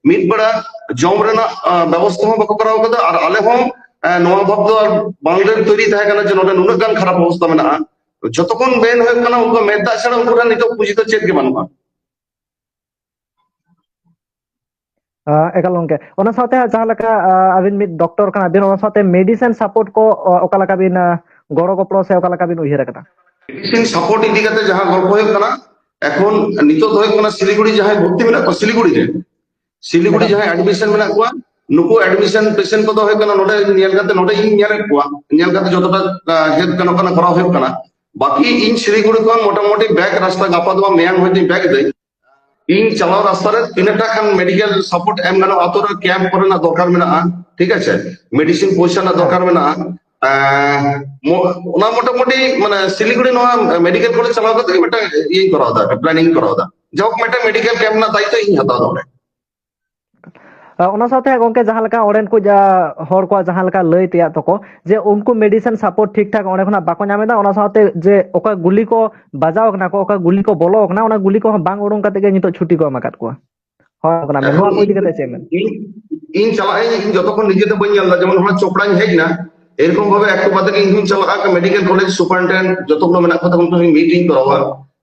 ᱢᱤᱫ ᱵᱮᱲᱟ ᱡᱚᱢ ᱨᱮᱱᱟᱜ, ᱟᱸ, ᱵᱮᱵᱚᱥᱛᱷᱟ ᱦᱚᱸ ᱵᱟᱠᱚ ᱠᱚᱨᱟᱣ ᱠᱟᱫᱟ᱾ ᱟᱨ ᱟᱞᱮ ᱦᱚᱸ, ᱟᱸ, ᱱᱚᱣᱟ ᱵᱷᱟᱵ ᱫᱚ ᱟᱨ ᱵᱟᱝᱞᱮ ᱛᱚᱭᱨᱤ ᱛᱟᱦᱮᱸ ᱠᱟᱱᱟ ᱡᱮ ᱱᱚᱰᱮ ᱱᱩᱱᱟᱹᱜ ᱜᱟᱱ ᱠᱷᱟᱨᱟᱯ ᱚᱵᱚᱥᱛᱷᱟ ᱢᱮᱱᱟᱜᱼᱟ᱾ ᱡᱷᱚᱛᱚ ᱠᱷᱚᱱ ᱢᱮᱱ ᱦᱩᱭᱩᱜ ᱠᱟᱱᱟ, ᱩᱱᱠᱩ ᱢᱮᱫ ᱫᱟᱜ ᱪᱷᱟᱲᱟ ᱩᱱᱠᱩ ᱴᱷᱮᱱ ᱱᱤᱛᱚᱜ ᱯᱩᱸᱡᱤ ᱫᱚ ᱪᱮᱫ ᱜᱮ ᱵᱟᱹᱱᱩᱜᱼᱟ᱾ ᱟᱸ, ᱮᱠᱟᱞ ᱜᱚᱝᱠᱮ, ᱚᱱᱟ ᱥᱟᱶᱛᱮ ᱦᱟᱸᱜ ᱡᱟᱦᱟᱸ ᱞᱮᱠᱟ, ᱟᱸ, ᱟᱹᱵᱤᱱ ᱢᱤᱫ ᱰᱚᱠᱴᱚᱨ ᱠᱟᱱᱟ ᱵᱤᱱ, ᱚᱱᱟ ᱥᱟᱶᱛᱮ ᱢᱮᱰᱤᱥᱤᱱ ᱥᱟᱯᱳᱨᱴ ᱠᱚ, ᱚ-, ᱚᱠᱟ ᱞᱮᱠᱟ ᱵᱤᱱ, ᱟᱸ, ᱜᱚᱲᱚ ᱜᱚᱯᱚᱲᱚ ᱥᱮ ᱚᱠᱟ ᱞᱮᱠᱟ ᱵᱤᱱ ᱩᱭᱦᱟᱹᱨ ᱟᱠᱟᱫᱟ? ᱢᱮᱰᱤᱥᱤᱱ ᱥᱟᱯᱳᱨᱴ ᱤᱫᱤ ᱠᱟᱛᱮ ᱡᱟᱦᱟᱸ ᱜᱚᱞᱯᱚ ᱦᱩᱭᱩᱜ ᱠᱟᱱᱟ, ᱮᱠᱷᱚᱱ ᱱᱤᱛᱚᱜ ᱫᱚ ᱦᱩᱭᱩᱜ ᱠᱟᱱᱟ ᱥᱤᱞᱤᱜᱩᱲᱤ ᱡᱟᱦᱟᱸᱭ ᱵᱷᱚᱨᱛᱤ ᱢᱮᱱᱟᱜ ᱠᱚᱣᱟ, ᱥᱤᱞᱤᱜᱩᱲᱤ ᱨᱮ, ᱥᱤᱞᱤᱜᱩᱲᱤ ᱮᱠᱟᱞ᱾ ᱡᱟᱦᱟᱸᱭ ᱮᱰᱢᱤᱥᱚᱱ ᱢᱮᱱᱟᱜ ᱠᱚᱣᱟ, ᱱᱩᱠᱩ ᱮᱰᱢᱤᱥᱚᱱ ᱯᱮᱥᱮᱱᱴ ᱠᱚᱫᱚ ᱦᱩᱭᱩᱜ ᱠᱟᱱᱟ ᱱᱚᱰᱮ ᱧᱮᱞ ᱠᱟᱛᱮ, ᱱᱚᱰᱮ ᱤᱧ ᱧᱮᱞᱮᱫ ᱠᱚᱣᱟ, ᱧᱮᱞ ᱠᱟᱛᱮ ᱡᱚᱛᱚᱴᱟ, ᱟᱸ, ᱦᱮᱞᱯ ᱜᱟᱱᱚᱜ ᱠᱟᱱᱟ, ᱠᱚᱨᱟᱣ ᱦᱩᱭᱩᱜ ᱠᱟᱱᱟ᱾ ᱵᱟᱠᱤ ᱤᱧ ᱥᱤᱞᱤᱜᱩᱲᱤ ᱠᱷᱚᱱ ᱢᱚᱴᱟᱢᱩᱴᱤ ᱵᱮᱠ ᱨᱟᱥᱛᱟ, ᱜᱟᱯᱟ ᱫᱚ ᱵᱟᱝ ᱢᱮᱭᱟᱝ ᱦᱚᱭᱛᱳ ᱵᱮᱠ ᱫᱟᱹᱧ, ᱤᱧ ᱪᱟᱞᱟᱣ ᱨᱟᱥᱛᱟ ᱨᱮ ᱛᱤᱱᱟᱹᱜ ᱴᱟ ᱠᱷᱟᱱ ᱢᱮᱰᱤᱠᱮᱞ ᱥᱟᱯᱳᱨᱴ ᱮᱢ ᱜᱟᱱᱚᱜᱼᱟ, ᱟᱛᱳ ᱨᱮ ᱠᱮᱢᱯ ᱠᱚᱨᱮᱱᱟᱜ ᱫᱚᱨᱠᱟᱨ ᱢᱮᱱᱟᱜᱼᱟ, ᱴᱷᱤᱠ ᱟᱪᱷᱮ, ᱢᱮᱰᱤᱥᱤᱱ ᱯᱚᱭᱥᱟ ᱨᱮᱱᱟᱜ ᱫᱚᱨᱠᱟᱨ ᱢᱮᱱᱟᱜᱼᱟ᱾ ᱮᱸ, ᱢᱚ-, ᱚᱱᱟ ᱢᱚᱴᱟᱢᱩᱴᱤ ᱢᱟᱱᱮ ᱥᱤᱞᱤᱜᱩᱲᱤ ᱱᱚᱣᱟ ᱢᱮᱰᱤᱠᱮᱞ ᱠᱚᱞᱮᱡᱽ ᱪᱟᱞᱟᱣ ᱠᱟᱛᱮ ᱜᱮ ᱢᱤᱫᱴᱟᱝ ᱤᱭᱟᱹᱧ ᱠᱚᱨᱟᱣ ᱮᱫᱟ, ᱯᱞᱟᱱᱤᱝ ᱤᱧ ᱠᱚᱨᱟᱣ ᱮᱫᱟ᱾ ᱡᱟᱭᱦᱳᱠ, ᱢᱤᱫᱴᱟᱝ ᱢᱮᱰᱤᱠᱮᱞ ᱠᱮᱢᱯ ᱨᱮᱱᱟᱜ ᱫᱟᱭᱤᱛᱛᱚ ᱤᱧ ᱦᱟᱛᱟᱣ ᱫᱟ ᱚᱸᱰᱮ᱾ ᱚᱱᱟ ᱥᱟᱶᱛᱮ ᱜᱚᱝᱠᱮ, ᱡᱟᱦᱟᱸ ᱞᱮᱠᱟ ᱚᱸᱰᱮᱱ ᱠᱚ ᱡᱟ-, ᱦᱚᱲ ᱠᱚᱣᱟᱜ ᱡᱟᱦᱟᱸ ᱞᱮᱠᱟ ᱞᱟᱹᱭ ᱛᱮᱭᱟᱜ ᱛᱟᱠᱚ, ᱡᱮ ᱩᱱᱠᱩ medicine support ᱴᱷᱤᱠ ᱴᱷᱟᱠ ᱚᱸᱰᱮ ᱠᱷᱚᱱᱟᱜ ᱵᱟᱠᱚ ᱧᱟᱢ ᱮᱫᱟ, ᱚᱱᱟ ᱥᱟᱶᱛᱮ ᱡᱮ ᱚᱠᱟ ᱜᱩᱞᱤ ᱠᱚ ᱵᱟᱡᱟᱣ ᱠᱟᱱᱟ ᱠᱚ, ᱚᱠᱟ ᱜᱩᱞᱤ ᱠᱚ ᱵᱚᱞᱚ ᱠᱟᱱᱟ, ᱚᱱᱟ ᱜᱩᱞᱤ ᱠᱚᱦᱚᱸ ᱵᱟᱝ ᱩᱰᱩᱝ ᱠᱟᱛᱮ ᱜᱮ ᱱᱤᱛᱚᱜ ᱪᱷᱩᱴᱤ ᱠᱚ ᱮᱢ ᱟᱠᱟᱫ ᱠᱚᱣᱟ᱾ ᱦᱳᱭ, ᱚᱱᱟ ᱢᱮᱱ ᱱᱚᱣᱟ ᱠᱚ ᱤᱫᱤ ᱠᱟᱛᱮ ᱪᱮᱫ ᱢᱮᱱ? ᱤᱧ, ᱤᱧ ᱪᱟᱞᱟᱜ ᱟᱹᱧ, ᱤᱧ ᱡᱚᱛᱚᱠᱷᱚᱱ ᱱᱤᱡᱮᱛᱮ ᱵᱟᱹᱧ ᱧᱮᱞ ᱮᱫᱟ, ᱡᱮᱢᱚᱱ ᱦᱚᱞᱟ ᱪᱳᱯᱲᱟᱧ ᱦᱮᱡ ᱮᱱᱟ, ᱮᱨᱚᱠᱚᱢ ᱵᱷᱟᱵᱮ ᱮᱠᱴᱩ ᱵᱟᱫᱮ ᱜᱮ ᱤᱧ ᱦᱚᱸᱧ ᱪᱟᱞᱟᱜᱼᱟ, medical college superintendent ᱡᱚᱛᱚ ᱜᱩᱞᱳ ᱢᱮᱱᱟᱜ ᱠᱚ ᱛᱟᱵᱚᱱ, ᱩᱱᱠᱩ ᱥᱚᱸᱜᱮ meet ᱤᱧ ᱠᱚᱨᱟᱣᱟ᱾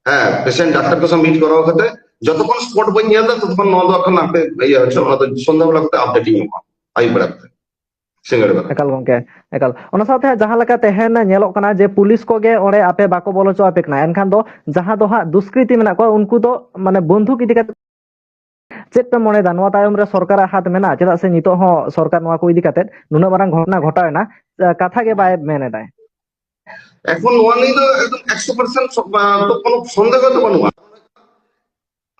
ᱦᱮᱸ, patient ᱰᱟᱠᱛᱟᱨ ᱠᱚ ᱥᱟᱶ meet ᱠᱚᱨᱟᱣ ᱠᱟᱛᱮ ᱡᱚᱛᱚᱠᱷᱚᱱ spot ᱵᱟᱹᱧ ᱧᱮᱞ ᱮᱫᱟ, ᱛᱚᱛᱚᱠᱷᱚᱱ ᱱᱚᱣᱟ ᱫᱚ ᱮᱠᱷᱚᱱ ᱟᱯᱮ ᱤᱭᱟᱹ ᱦᱚᱪᱚ, ᱚᱱᱟ ᱫᱚ ᱥᱚᱱᱫᱷᱟ ᱵᱮᱲᱟ ᱠᱟᱛᱮ update ᱤᱧ ᱮᱢᱚᱜᱼᱟ, ᱟᱹᱭᱩᱵ ᱵᱮᱲᱟ ᱠᱟᱛᱮ, ᱥᱤᱸᱜᱟᱹᱲ ᱵᱮᱲᱟ᱾ ᱮᱠᱟᱞ ᱜᱚᱝᱠᱮ, ᱮᱠᱟᱞ᱾ ᱚᱱᱟ ᱥᱟᱶᱛᱮ ᱦᱟᱸᱜ ᱡᱟᱦᱟᱸ ᱞᱮᱠᱟ ᱛᱮᱦᱮᱧ ᱧᱮᱞᱚᱜ ᱠᱟᱱᱟ ᱡᱮ ᱯᱩᱞᱤᱥ ᱠᱚᱜᱮ ᱚᱸᱰᱮ ᱟᱯᱮ ᱵᱟᱠᱚ ᱵᱚᱞᱚ ᱦᱚᱪᱚ ᱟᱯᱮ ᱠᱟᱱᱟ, ᱮᱱᱠᱷᱟᱱ ᱫᱚ ᱡᱟᱦᱟᱸ ᱫᱚ ᱦᱟᱸᱜ ᱫᱩᱥᱠᱨᱤᱛᱤ ᱢᱮᱱᱟᱜ ᱠᱚᱣᱟ, ᱩᱱᱠᱩ ᱫᱚ ᱢᱟᱱᱮ ᱵᱚᱱᱫᱷᱩᱠ ᱤᱫᱤ ᱠᱟᱛᱮ ᱪᱮᱫ ᱯᱮ ᱢᱚᱱᱮᱭᱮᱫᱟ? ᱱᱚᱣᱟ ᱛᱟᱭᱚᱢ ᱨᱮ ᱥᱚᱨᱠᱟᱨᱟᱜ ᱦᱟᱛ ᱢᱮᱱᱟᱜᱼᱟ? ᱪᱮᱫᱟᱜ ᱥᱮ ᱱᱤᱛᱚᱜ ᱦᱚᱸ ᱥᱚᱨᱠᱟᱨ ᱱᱚᱣᱟ ᱠᱚ ᱤᱫᱤ ᱠᱟᱛᱮ ᱱᱩᱱᱟᱹᱜ ᱢᱟᱨᱟᱝ ᱜᱷᱚᱴᱚᱱᱟ ᱜᱷᱚᱴᱟᱣ ᱮᱱᱟ, ᱠᱟᱛᱷᱟ ᱜᱮ ᱵᱟᱭ ᱢᱮᱱ ᱮᱫᱟᱭ᱾ ᱮᱠᱷᱚᱱ ᱱᱚᱣᱟ ᱱᱤᱭᱮ ᱫᱚ ᱮᱠᱫᱚᱢ ᱮᱠᱥᱚ ᱯᱟᱨᱥᱮᱱᱴ ᱥᱚ-, ᱟ, ᱛᱚ ᱠᱳᱱᱳ ᱥᱚᱱᱫᱮᱦᱚ ᱫᱚ ᱵᱟᱹᱱᱩᱜᱼᱟ᱾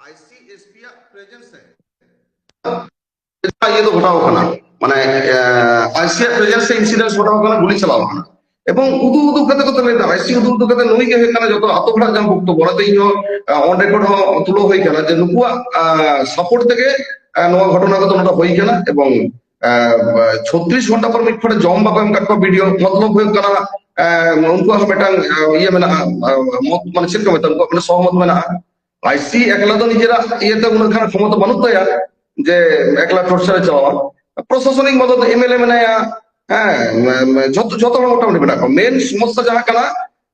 ᱟᱭᱥᱤ ᱮᱥᱯᱤ ᱟᱜ presence ᱨᱮ ᱤᱭᱟᱹ ᱫᱚ ᱜᱷᱚᱴᱟᱣ ᱠᱟᱱᱟ, ᱢᱟᱱᱮ, ᱟ, ᱟᱭᱥᱤ ᱟᱜ presence ᱨᱮ incident ᱜᱷᱚᱴᱟᱣ ᱠᱟᱱᱟ, ᱜᱩᱞᱤ ᱪᱟᱞᱟᱣ ᱠᱟᱱᱟ᱾ ᱮᱵᱚᱝ ᱩᱫᱩᱜ ᱩᱫᱩᱜ ᱠᱟᱛᱮ ᱠᱚ ᱛᱟᱦᱞᱮ ᱫᱟ, ᱟᱭᱥᱤ ᱩᱫᱩᱜ ᱩᱫᱩᱜ ᱠᱟᱛᱮ ᱱᱩᱭ ᱜᱮ ᱦᱩᱭᱩᱜ ᱠᱟᱱᱟ ᱡᱚᱛᱚ ᱟᱛᱳ ᱦᱚᱲᱟᱜ ᱡᱟᱦᱟᱸ ᱵᱚᱠᱛᱚᱵᱵᱚ, ᱚᱱᱟᱛᱮ ᱤᱧ ᱦᱚᱸ, ᱟ, on record ᱦᱚᱸ ᱛᱩᱞᱟᱹᱣ ᱦᱩᱭ ᱠᱟᱱᱟ ᱡᱮ ᱱᱩᱠᱩᱣᱟᱜ, ᱟ, support ᱛᱮᱜᱮ, ᱟ, ᱱᱚᱣᱟ ᱜᱷᱚᱴᱚᱱᱟ ᱠᱚᱫᱚ ᱱᱚᱰᱮ ᱦᱩᱭ ᱠᱟᱱᱟ᱾ ᱮᱵᱚᱝ, ᱟ, ᱪᱷᱚᱛᱨᱤᱥ ᱜᱷᱚᱱᱴᱟ ᱯᱚᱨ ᱢᱤᱫ ᱯᱷᱚᱴᱮ ᱡᱚᱢ ᱵᱟᱠᱚ ᱮᱢ ᱠᱟᱜ ᱠᱚᱣᱟ, ᱵᱤᱰᱤᱳ ᱢᱚᱛᱞᱚᱵ ᱦᱩᱭᱩᱜ ᱠᱟᱱᱟ, ᱟ, ᱩᱱᱠᱩᱣᱟᱜ ᱦᱚᱸ ᱢᱤᱫᱴᱟᱝ, ᱟ, ᱤᱭᱟᱹ ᱢᱮᱱᱟᱜᱼᱟ, ᱟ, ᱢᱚᱛ, ᱢᱟᱱᱮ ᱪᱮᱫ ᱠᱚ ᱢᱮᱛᱟᱜᱼᱟ, ᱩᱱᱠᱩᱣᱟᱜ ᱢᱤᱫᱴᱟᱝ ᱥᱚᱦᱚᱢᱚᱛ ᱢᱮᱱᱟᱜᱼᱟ᱾ ᱟᱭᱥᱤ ᱮᱠᱞᱟ ᱫᱚ ᱱᱤᱡᱮᱨᱟᱜ ᱤᱭᱟᱹᱛᱮ ᱩᱱᱟᱹᱜ ᱜᱟᱱ ᱠᱷᱚᱢᱚᱛᱟ ᱵᱟᱹᱱᱩᱜ ᱛᱟᱭᱟ ᱡᱮ ᱮᱠᱞᱟ torture ᱮ ᱪᱟᱞᱟᱣᱟ᱾ ᱯᱨᱚᱥᱟᱥᱚᱱᱤᱠ ᱢᱚᱫᱚᱛ, ᱮᱢᱮᱞᱮ ᱢᱮᱱᱟᱭᱟ, ᱦᱮᱸ, ᱢᱮ-, ᱢᱮ-, ᱡᱷᱚᱛᱚ, ᱡᱷᱚᱛᱚ ᱦᱚᱲ ᱢᱚᱴᱟᱢᱩᱴᱤ ᱢᱮᱱᱟᱜ ᱠᱚᱣᱟ᱾ ᱢᱮᱱ ᱥᱚᱢᱚᱥᱥᱟ ᱡᱟᱦᱟᱸ ᱠᱟᱱᱟ,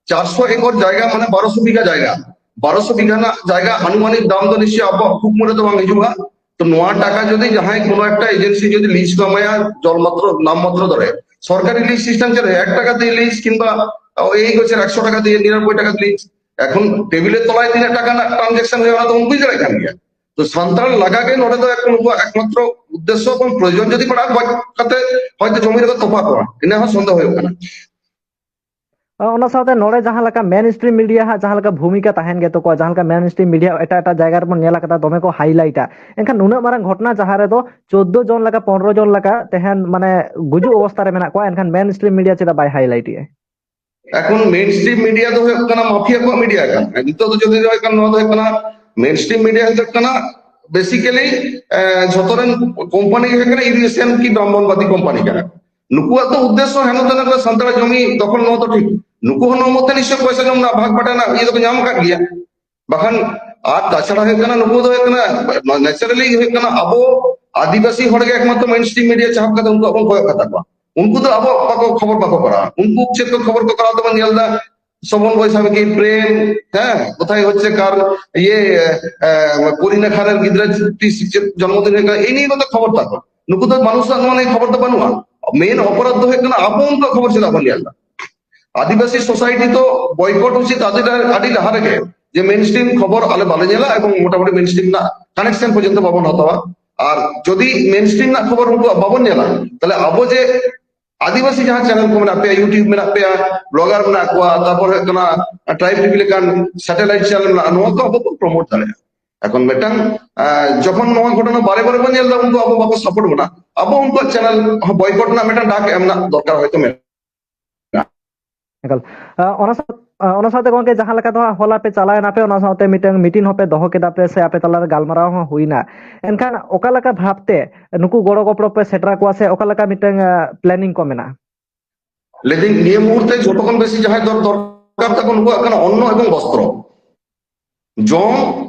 ᱪᱟᱨᱥᱚ ᱮᱠᱚᱨ ᱡᱟᱭᱜᱟ, ᱢᱟᱱᱮ ᱵᱟᱨᱚᱥᱚ ᱵᱤᱜᱷᱟ ᱡᱟᱭᱜᱟ, ᱵᱟᱨᱚᱥᱚ ᱵᱤᱜᱷᱟ ᱨᱮᱱᱟᱜ ᱡᱟᱭᱜᱟ ᱟᱱᱩᱢᱟᱱᱤᱠ ᱫᱟᱢ ᱫᱚ ᱱᱤᱥᱪᱚᱭ ᱟᱵᱚᱣᱟᱜ ᱠᱩᱠᱢᱩ ᱨᱮᱫᱚ ᱵᱟᱝ ᱦᱤᱡᱩᱜᱼᱟ᱾ ᱛᱚ ᱱᱚᱣᱟ ᱴᱟᱠᱟ ᱡᱩᱫᱤ ᱡᱟᱦᱟᱸᱭ ᱠᱳᱱᱳ ᱮᱠᱴᱟ agency ᱡᱩᱫᱤ lease ᱠᱚ ᱮᱢᱟᱭᱟ, ᱡᱚᱞ ᱢᱟᱛᱨᱚ, ᱱᱟᱢ ᱢᱟᱛᱨᱚ ᱫᱚᱨᱮ, ᱥᱚᱨᱠᱟᱨᱤ lease system ᱪᱮᱫ, ᱮᱠ ᱴᱟᱠᱟ ᱫᱤᱭᱮ lease ᱠᱤᱝᱵᱟ ᱮᱭ ᱵᱚᱪᱷᱚᱨ ᱮᱠᱥᱚ ᱴᱟᱠᱟ ᱫᱤᱭᱮ, ᱱᱤᱨᱟᱱᱚᱵᱵᱳᱭ ᱴᱟᱠᱟ lease, ᱮᱠᱷᱚᱱ ᱴᱮᱵᱤᱞᱮ ᱛᱚᱞᱟᱭ ᱛᱤᱱᱟᱹᱜ ᱴᱟᱠᱟ ᱨᱮᱱᱟᱜ transaction ᱦᱩᱭᱩᱜᱼᱟ, ᱚᱱᱟ ᱫᱚ ᱩᱱᱠᱩᱭ ᱫᱟᱲᱮᱭᱟᱜ ᱠᱟᱱ ᱜᱮᱭᱟ᱾ ᱛᱚ ᱥᱟᱱᱛᱟᱲ ᱞᱟᱜᱟ ᱜᱮ ᱱᱚᱰᱮ ᱫᱚ ᱮᱠ-, ᱱᱩᱠᱩᱣᱟᱜ ᱮᱠᱢᱟᱛᱨᱚ ᱩᱫᱽᱫᱮᱥᱥᱚ ᱮᱵᱚᱝ ᱯᱨᱚᱭᱳᱡᱚᱱ ᱡᱩᱫᱤ ᱯᱟᱲᱟᱜᱼᱟ, ᱜᱚᱡ ᱠᱟᱛᱮ ᱦᱚᱭᱛᱚ ᱡᱚᱢᱤ ᱨᱮᱠᱚ ᱛᱚᱯᱟ ᱠᱚᱣᱟ, ᱤᱱᱟᱹ ᱦᱚᱸ ᱥᱚᱱᱫᱮᱦᱚ ᱦᱩᱭᱩᱜ ᱠᱟᱱᱟ᱾ ᱚᱱᱟ ᱥᱟᱶᱛᱮ ᱱᱚᱰᱮ ᱡᱟᱦᱟᱸ ᱞᱮᱠᱟ main stream media ᱦᱟᱸᱜ ᱡᱟᱦᱟᱸ ᱞᱮᱠᱟ ᱵᱷᱩᱢᱤᱠᱟ ᱛᱟᱦᱮᱱ ᱜᱮ ᱛᱟᱠᱚᱣᱟ, ᱡᱟᱦᱟᱸ ᱞᱮᱠᱟ main stream media ᱮᱴᱟᱜ ᱮᱴᱟᱜ ᱡᱟᱭᱜᱟ ᱨᱮᱵᱚᱱ ᱧᱮᱞ ᱟᱠᱟᱫᱟ, ᱫᱚᱢᱮ ᱠᱚ highlight-ᱟ, ᱮᱱᱠᱷᱟᱱ ᱱᱩᱱᱟᱹᱜ ᱢᱟᱨᱟᱝ ᱜᱷᱚᱴᱚᱱᱟ ᱡᱟᱦᱟᱸ ᱨᱮᱫᱚ ᱪᱳᱫᱽᱫᱳ ᱡᱚᱱ ᱞᱮᱠᱟ, ᱯᱚᱱᱨᱚ ᱡᱚᱱ ᱞᱮᱠᱟ ᱛᱮᱦᱮᱧ ᱢᱟᱱᱮ ᱜᱩᱡᱩᱜ ᱚᱵᱚᱥᱛᱟ ᱨᱮ ᱢᱮᱱᱟᱜ ᱠᱚᱣᱟ, ᱮᱱᱠᱷᱟᱱ main stream media ᱪᱮᱫᱟᱜ ᱵᱟᱭ highlight-ᱮᱜᱼᱟ? ᱮᱠᱷᱚᱱ main stream media ᱫᱚ ᱦᱩᱭᱩᱜ ᱠᱟᱱᱟ ᱢᱟᱯᱷᱤᱭᱟ ᱠᱚᱣᱟᱜ media ᱠᱟᱱᱟ᱾ ᱱᱤᱛᱚᱜ ᱫᱚ ᱡᱩᱫᱤ ᱦᱩᱭᱩᱜ ᱠᱟᱱᱟ, ᱱᱚᱣᱟ ᱫᱚ ᱦᱩᱭᱩᱜ ᱠᱟᱱᱟ, main stream media ᱦᱩᱭᱩᱜ ᱠᱟᱱᱟ ᱵᱮᱥᱤᱠᱟᱞᱤ ᱡᱷᱚᱛᱚ ᱨᱮᱱ ᱠᱳᱢᱯᱟᱱᱤ ᱜᱮ ᱦᱩᱭᱩᱜ ᱠᱟᱱᱟ ᱤᱨᱤᱜᱮᱥᱚᱱ ᱠᱤ ᱵᱨᱟᱦᱢᱚᱱᱵᱟᱫᱤ ᱠᱳᱢᱯᱟᱱᱤ ᱠᱟᱱᱟ᱾ ᱱᱩᱠᱩᱣᱟᱜ ᱫᱚ ᱩᱫᱽᱫᱮᱥᱥᱚ ᱦᱮᱱᱚ ᱛᱮᱱᱚ ᱠᱚ ᱥᱟᱱᱛᱟᱲᱟᱜ ᱡᱚᱢᱤ ᱫᱚᱠᱷᱚᱞ, ᱱᱚᱣᱟ ᱫᱚ ᱴᱷᱤᱠ᱾ ᱱᱩᱠᱩ ᱦᱚᱸ ᱱᱚᱣᱟ ᱢᱚᱛᱮ ᱱᱤᱥᱪᱚᱭ ᱯᱚᱭᱥᱟ ᱧᱟᱢ ᱨᱮᱱᱟᱜ ᱵᱷᱟᱜᱽ ᱵᱟᱴᱟ ᱨᱮᱱᱟᱜ ᱤᱭᱟᱹ ᱫᱚᱠᱚ ᱧᱟᱢ ᱟᱠᱟᱫ ᱜᱮᱭᱟ᱾ ᱵᱟᱠᱷᱟᱱ ᱟᱨ ᱛᱟᱪᱷᱟᱲᱟ ᱦᱩᱭᱩᱜ ᱠᱟᱱᱟ, ᱱᱩᱠᱩ ᱫᱚ ᱦᱩᱭᱩᱜ ᱠᱟᱱᱟ, ᱱᱮᱪᱟᱨᱟᱞᱤ ᱦᱩᱭᱩᱜ ᱠᱟᱱᱟ, ᱟᱵᱚ ᱟᱹᱫᱤᱵᱟᱹᱥᱤ ᱦᱚᱲ ᱜᱮ ᱮᱠᱢᱟᱛᱨᱚ ᱢᱮᱱ ᱥᱴᱨᱤᱢ ᱢᱤᱰᱤᱭᱟ ᱪᱟᱦᱟᱵ ᱠᱟᱛᱮ ᱩᱱᱠᱩᱣᱟᱜ ᱵᱚᱱ ᱠᱚᱭᱚᱜ ᱠᱟᱛᱟ ᱠᱚᱣᱟ᱾ ᱩᱱᱠᱩ ᱫᱚ ᱟᱵᱚ ᱵᱟᱠᱚ, ᱠᱷᱚᱵᱚᱨ ᱵᱟᱠᱚ ᱠᱚᱨᱟᱣᱟ᱾ ᱩᱱᱠᱩ ᱪᱮᱫ ᱠᱚ ᱠᱷᱚᱵᱚᱨ ᱠᱚ ᱠᱚᱨᱟᱣ ᱛᱟᱵᱚᱱ ᱧᱮᱞ ᱮᱫᱟ, ᱥᱚᱵᱚᱱ ᱵᱚᱭᱥᱟᱠᱷᱤ, ᱯᱨᱮᱢ, ᱦᱮᱸ, ᱠᱳᱛᱷᱟᱭ ᱦᱚᱪᱪᱷᱮ ᱠᱟᱨ, ᱤᱭᱮ, ᱮ, ᱠᱩᱲᱤ ᱱᱟᱠᱷᱟ ᱨᱮᱱ ᱜᱤᱫᱽᱨᱟᱹ ᱛᱤᱥ ᱪᱮᱫ ᱡᱚᱱᱢᱚᱫᱤᱱ ᱦᱩᱭᱩᱜ ᱠᱟᱱᱟ, ᱮᱭ ᱱᱤᱭᱮ ᱠᱚᱛᱮ ᱠᱷᱚᱵᱚᱨ ᱛᱟᱠᱚ᱾ ᱱᱩᱠᱩ ᱫᱚ ᱢᱟᱱᱩᱥ ᱥᱟᱶ ᱱᱚᱣᱟ ᱱᱤᱭᱮ ᱠᱷᱚᱵᱚᱨ ᱫᱚ ᱵᱟᱹᱱᱩᱜᱼᱟ᱾ ᱢᱮᱱ ᱚᱯᱚᱨᱟᱫᱷ ᱫᱚ ᱦᱩᱭᱩᱜ ᱠᱟᱱᱟ ᱟᱵᱚ ᱩᱱᱠᱩᱣᱟᱜ ᱠᱷᱚᱵᱚᱨ ᱪᱮᱫᱟᱜ ᱵᱚᱱ ᱧᱮᱞ ᱮᱫᱟ? ᱟᱹᱫᱤᱵᱟᱹᱥᱤ ᱥᱳᱥᱟᱭᱴᱤ ᱫᱚ ᱵᱚᱭᱠᱚᱴ ᱩᱪᱤᱛ ᱟᱹᱰᱤ ᱞᱟᱦᱟ, ᱟᱹᱰᱤ ᱞᱟᱦᱟ ᱨᱮᱜᱮ, ᱡᱮ ᱢᱮᱱ ᱥᱴᱨᱤᱢ ᱠᱷᱚᱵᱚᱨ ᱟᱞᱮ ᱵᱟᱞᱮ ᱧᱮᱞᱟ ᱮᱵᱚᱝ ᱢᱚᱴᱟᱢᱩᱴᱤ ᱢᱮᱱ ᱥᱴᱨᱤᱢ ᱨᱮᱱᱟᱜ ᱠᱟᱱᱮᱠᱥᱚᱱ ᱯᱚᱨᱡᱚᱱᱛᱚ ᱵᱟᱵᱚᱱ ᱦᱟᱛᱟᱣᱟ᱾ ᱟᱨ ᱡᱩᱫᱤ ᱢᱮᱱ ᱥᱴᱨᱤᱢ ᱨᱮᱱᱟᱜ ᱠᱷᱚᱵᱚᱨ ᱩᱱᱠᱩᱣᱟᱜ ᱵᱟᱵᱚᱱ ᱧᱮᱞᱟ, ᱛᱟᱦᱞᱮ ᱟᱵᱚ ᱡᱮ ᱟᱹᱫᱤᱵᱟᱹᱥᱤ ᱡᱟᱦᱟᱸ ᱪᱮᱱᱮᱞ ᱠᱚ ᱢᱮᱱᱟᱜ ᱯᱮᱭᱟ, YouTube ᱢᱮᱱᱟᱜ ᱯᱮᱭᱟ, ᱵᱞᱚᱜᱟᱨ ᱢᱮᱱᱟᱜ ᱠᱚᱣᱟ, ᱛᱟᱨᱯᱚᱨ ᱦᱩᱭᱩᱜ ᱠᱟᱱᱟ ᱴᱨᱟᱭᱤᱵᱽ ᱴᱤᱵᱷᱤ ᱞᱮᱠᱟᱱ ᱥᱮᱴᱮᱞᱟᱭᱤᱴ ᱪᱮᱱᱮᱞ ᱢᱮᱱᱟᱜᱼᱟ, ᱱᱚᱣᱟ ᱠᱚ ᱟᱵᱚ ᱵᱚᱱ ᱯᱨᱚᱢᱳᱴ ᱫᱟᱲᱮᱭᱟᱜᱼᱟ᱾ ᱮᱠᱷᱚᱱ ᱢᱤᱫᱴᱟᱝ, ᱟᱸ, ᱡᱚᱠᱷᱚᱱ ᱱᱚᱣᱟ ᱜᱷᱚᱴᱚᱱᱟ ᱵᱟᱨᱮ ᱵᱟᱨᱮ ᱵᱚᱱ ᱧᱮᱞ ᱮᱫᱟ, ᱩᱱᱠᱩ ᱟᱵᱚ ᱵᱟᱠᱚ ᱥᱟᱯᱳᱨᱴ ᱵᱚᱱᱟ, ᱟᱵᱚ ᱩᱱᱠᱩᱣᱟᱜ ᱪᱮᱱᱮᱞ ᱵᱚᱭᱠᱚᱴ ᱨᱮᱱᱟᱜ ᱢᱤᱫᱴᱟᱝ ᱰᱟᱠ ᱮᱢ ᱨᱮᱱᱟᱜ ᱫᱚᱨᱠᱟᱨ ᱦᱚᱭᱛᱳ ᱢᱮᱱᱟᱜᱼᱟ᱾ ᱮᱠᱟᱞ᱾ ᱟᱸ, ᱚᱱᱟ ᱥᱟᱶ-, ᱟᱸ, ᱚᱱᱟ ᱥᱟᱶᱛᱮ ᱜᱚᱝᱠᱮ, ᱡᱟᱦᱟᱸ ᱞᱮᱠᱟ ᱫᱚ ᱦᱟᱸᱜ ᱦᱚᱞᱟ ᱯᱮ ᱪᱟᱞᱟᱣ ᱮᱱᱟ ᱯᱮ, ᱚᱱᱟ ᱥᱟᱶᱛᱮ ᱢᱤᱫᱴᱟᱝ ᱢᱤᱴᱤᱝ ᱦᱚᱸᱯᱮ ᱫᱚᱦᱚ ᱠᱮᱫᱟ ᱯᱮ ᱥᱮ ᱟᱯᱮ ᱛᱟᱞᱟᱨᱮ ᱜᱟᱞᱢᱟᱨᱟᱣ ᱦᱚᱸ ᱦᱩᱭᱱᱟ, ᱮᱱᱠᱷᱟᱱ ᱚᱠᱟ ᱞᱮᱠᱟ ᱵᱷᱟᱵᱽᱛᱮ ᱱᱩᱠᱩ ᱜᱚᱲᱚ ᱜᱚᱯᱚᱲᱚ ᱯᱮ ᱥᱮᱴᱮᱨ ᱟᱠᱚᱣᱟ ᱥᱮ ᱚᱠᱟ ᱞᱮᱠᱟ ᱢᱤᱫᱴᱟᱝ, ᱟᱸ, ᱯᱞᱮᱱᱤᱝ ᱠᱚ ᱢᱮᱱᱟᱜᱼᱟ? ᱞᱟᱹᱭᱫᱟᱹᱧ, ᱱᱤᱭᱟᱹ ᱢᱩᱦᱩᱨᱛᱮ ᱡᱚᱛᱚ ᱠᱷᱚᱱ ᱵᱮᱥᱤ ᱡᱟᱦᱟᱸᱭ ᱫᱚᱨ-, ᱫᱚᱨᱠᱟᱨ ᱛᱟᱠᱚ, ᱱᱩᱠᱩᱣᱟᱜ ᱠᱟᱱᱟ ᱚᱱᱱᱚ ᱮᱵᱚᱝ ᱵᱚᱥᱛᱨᱚ, ᱡᱚᱢ,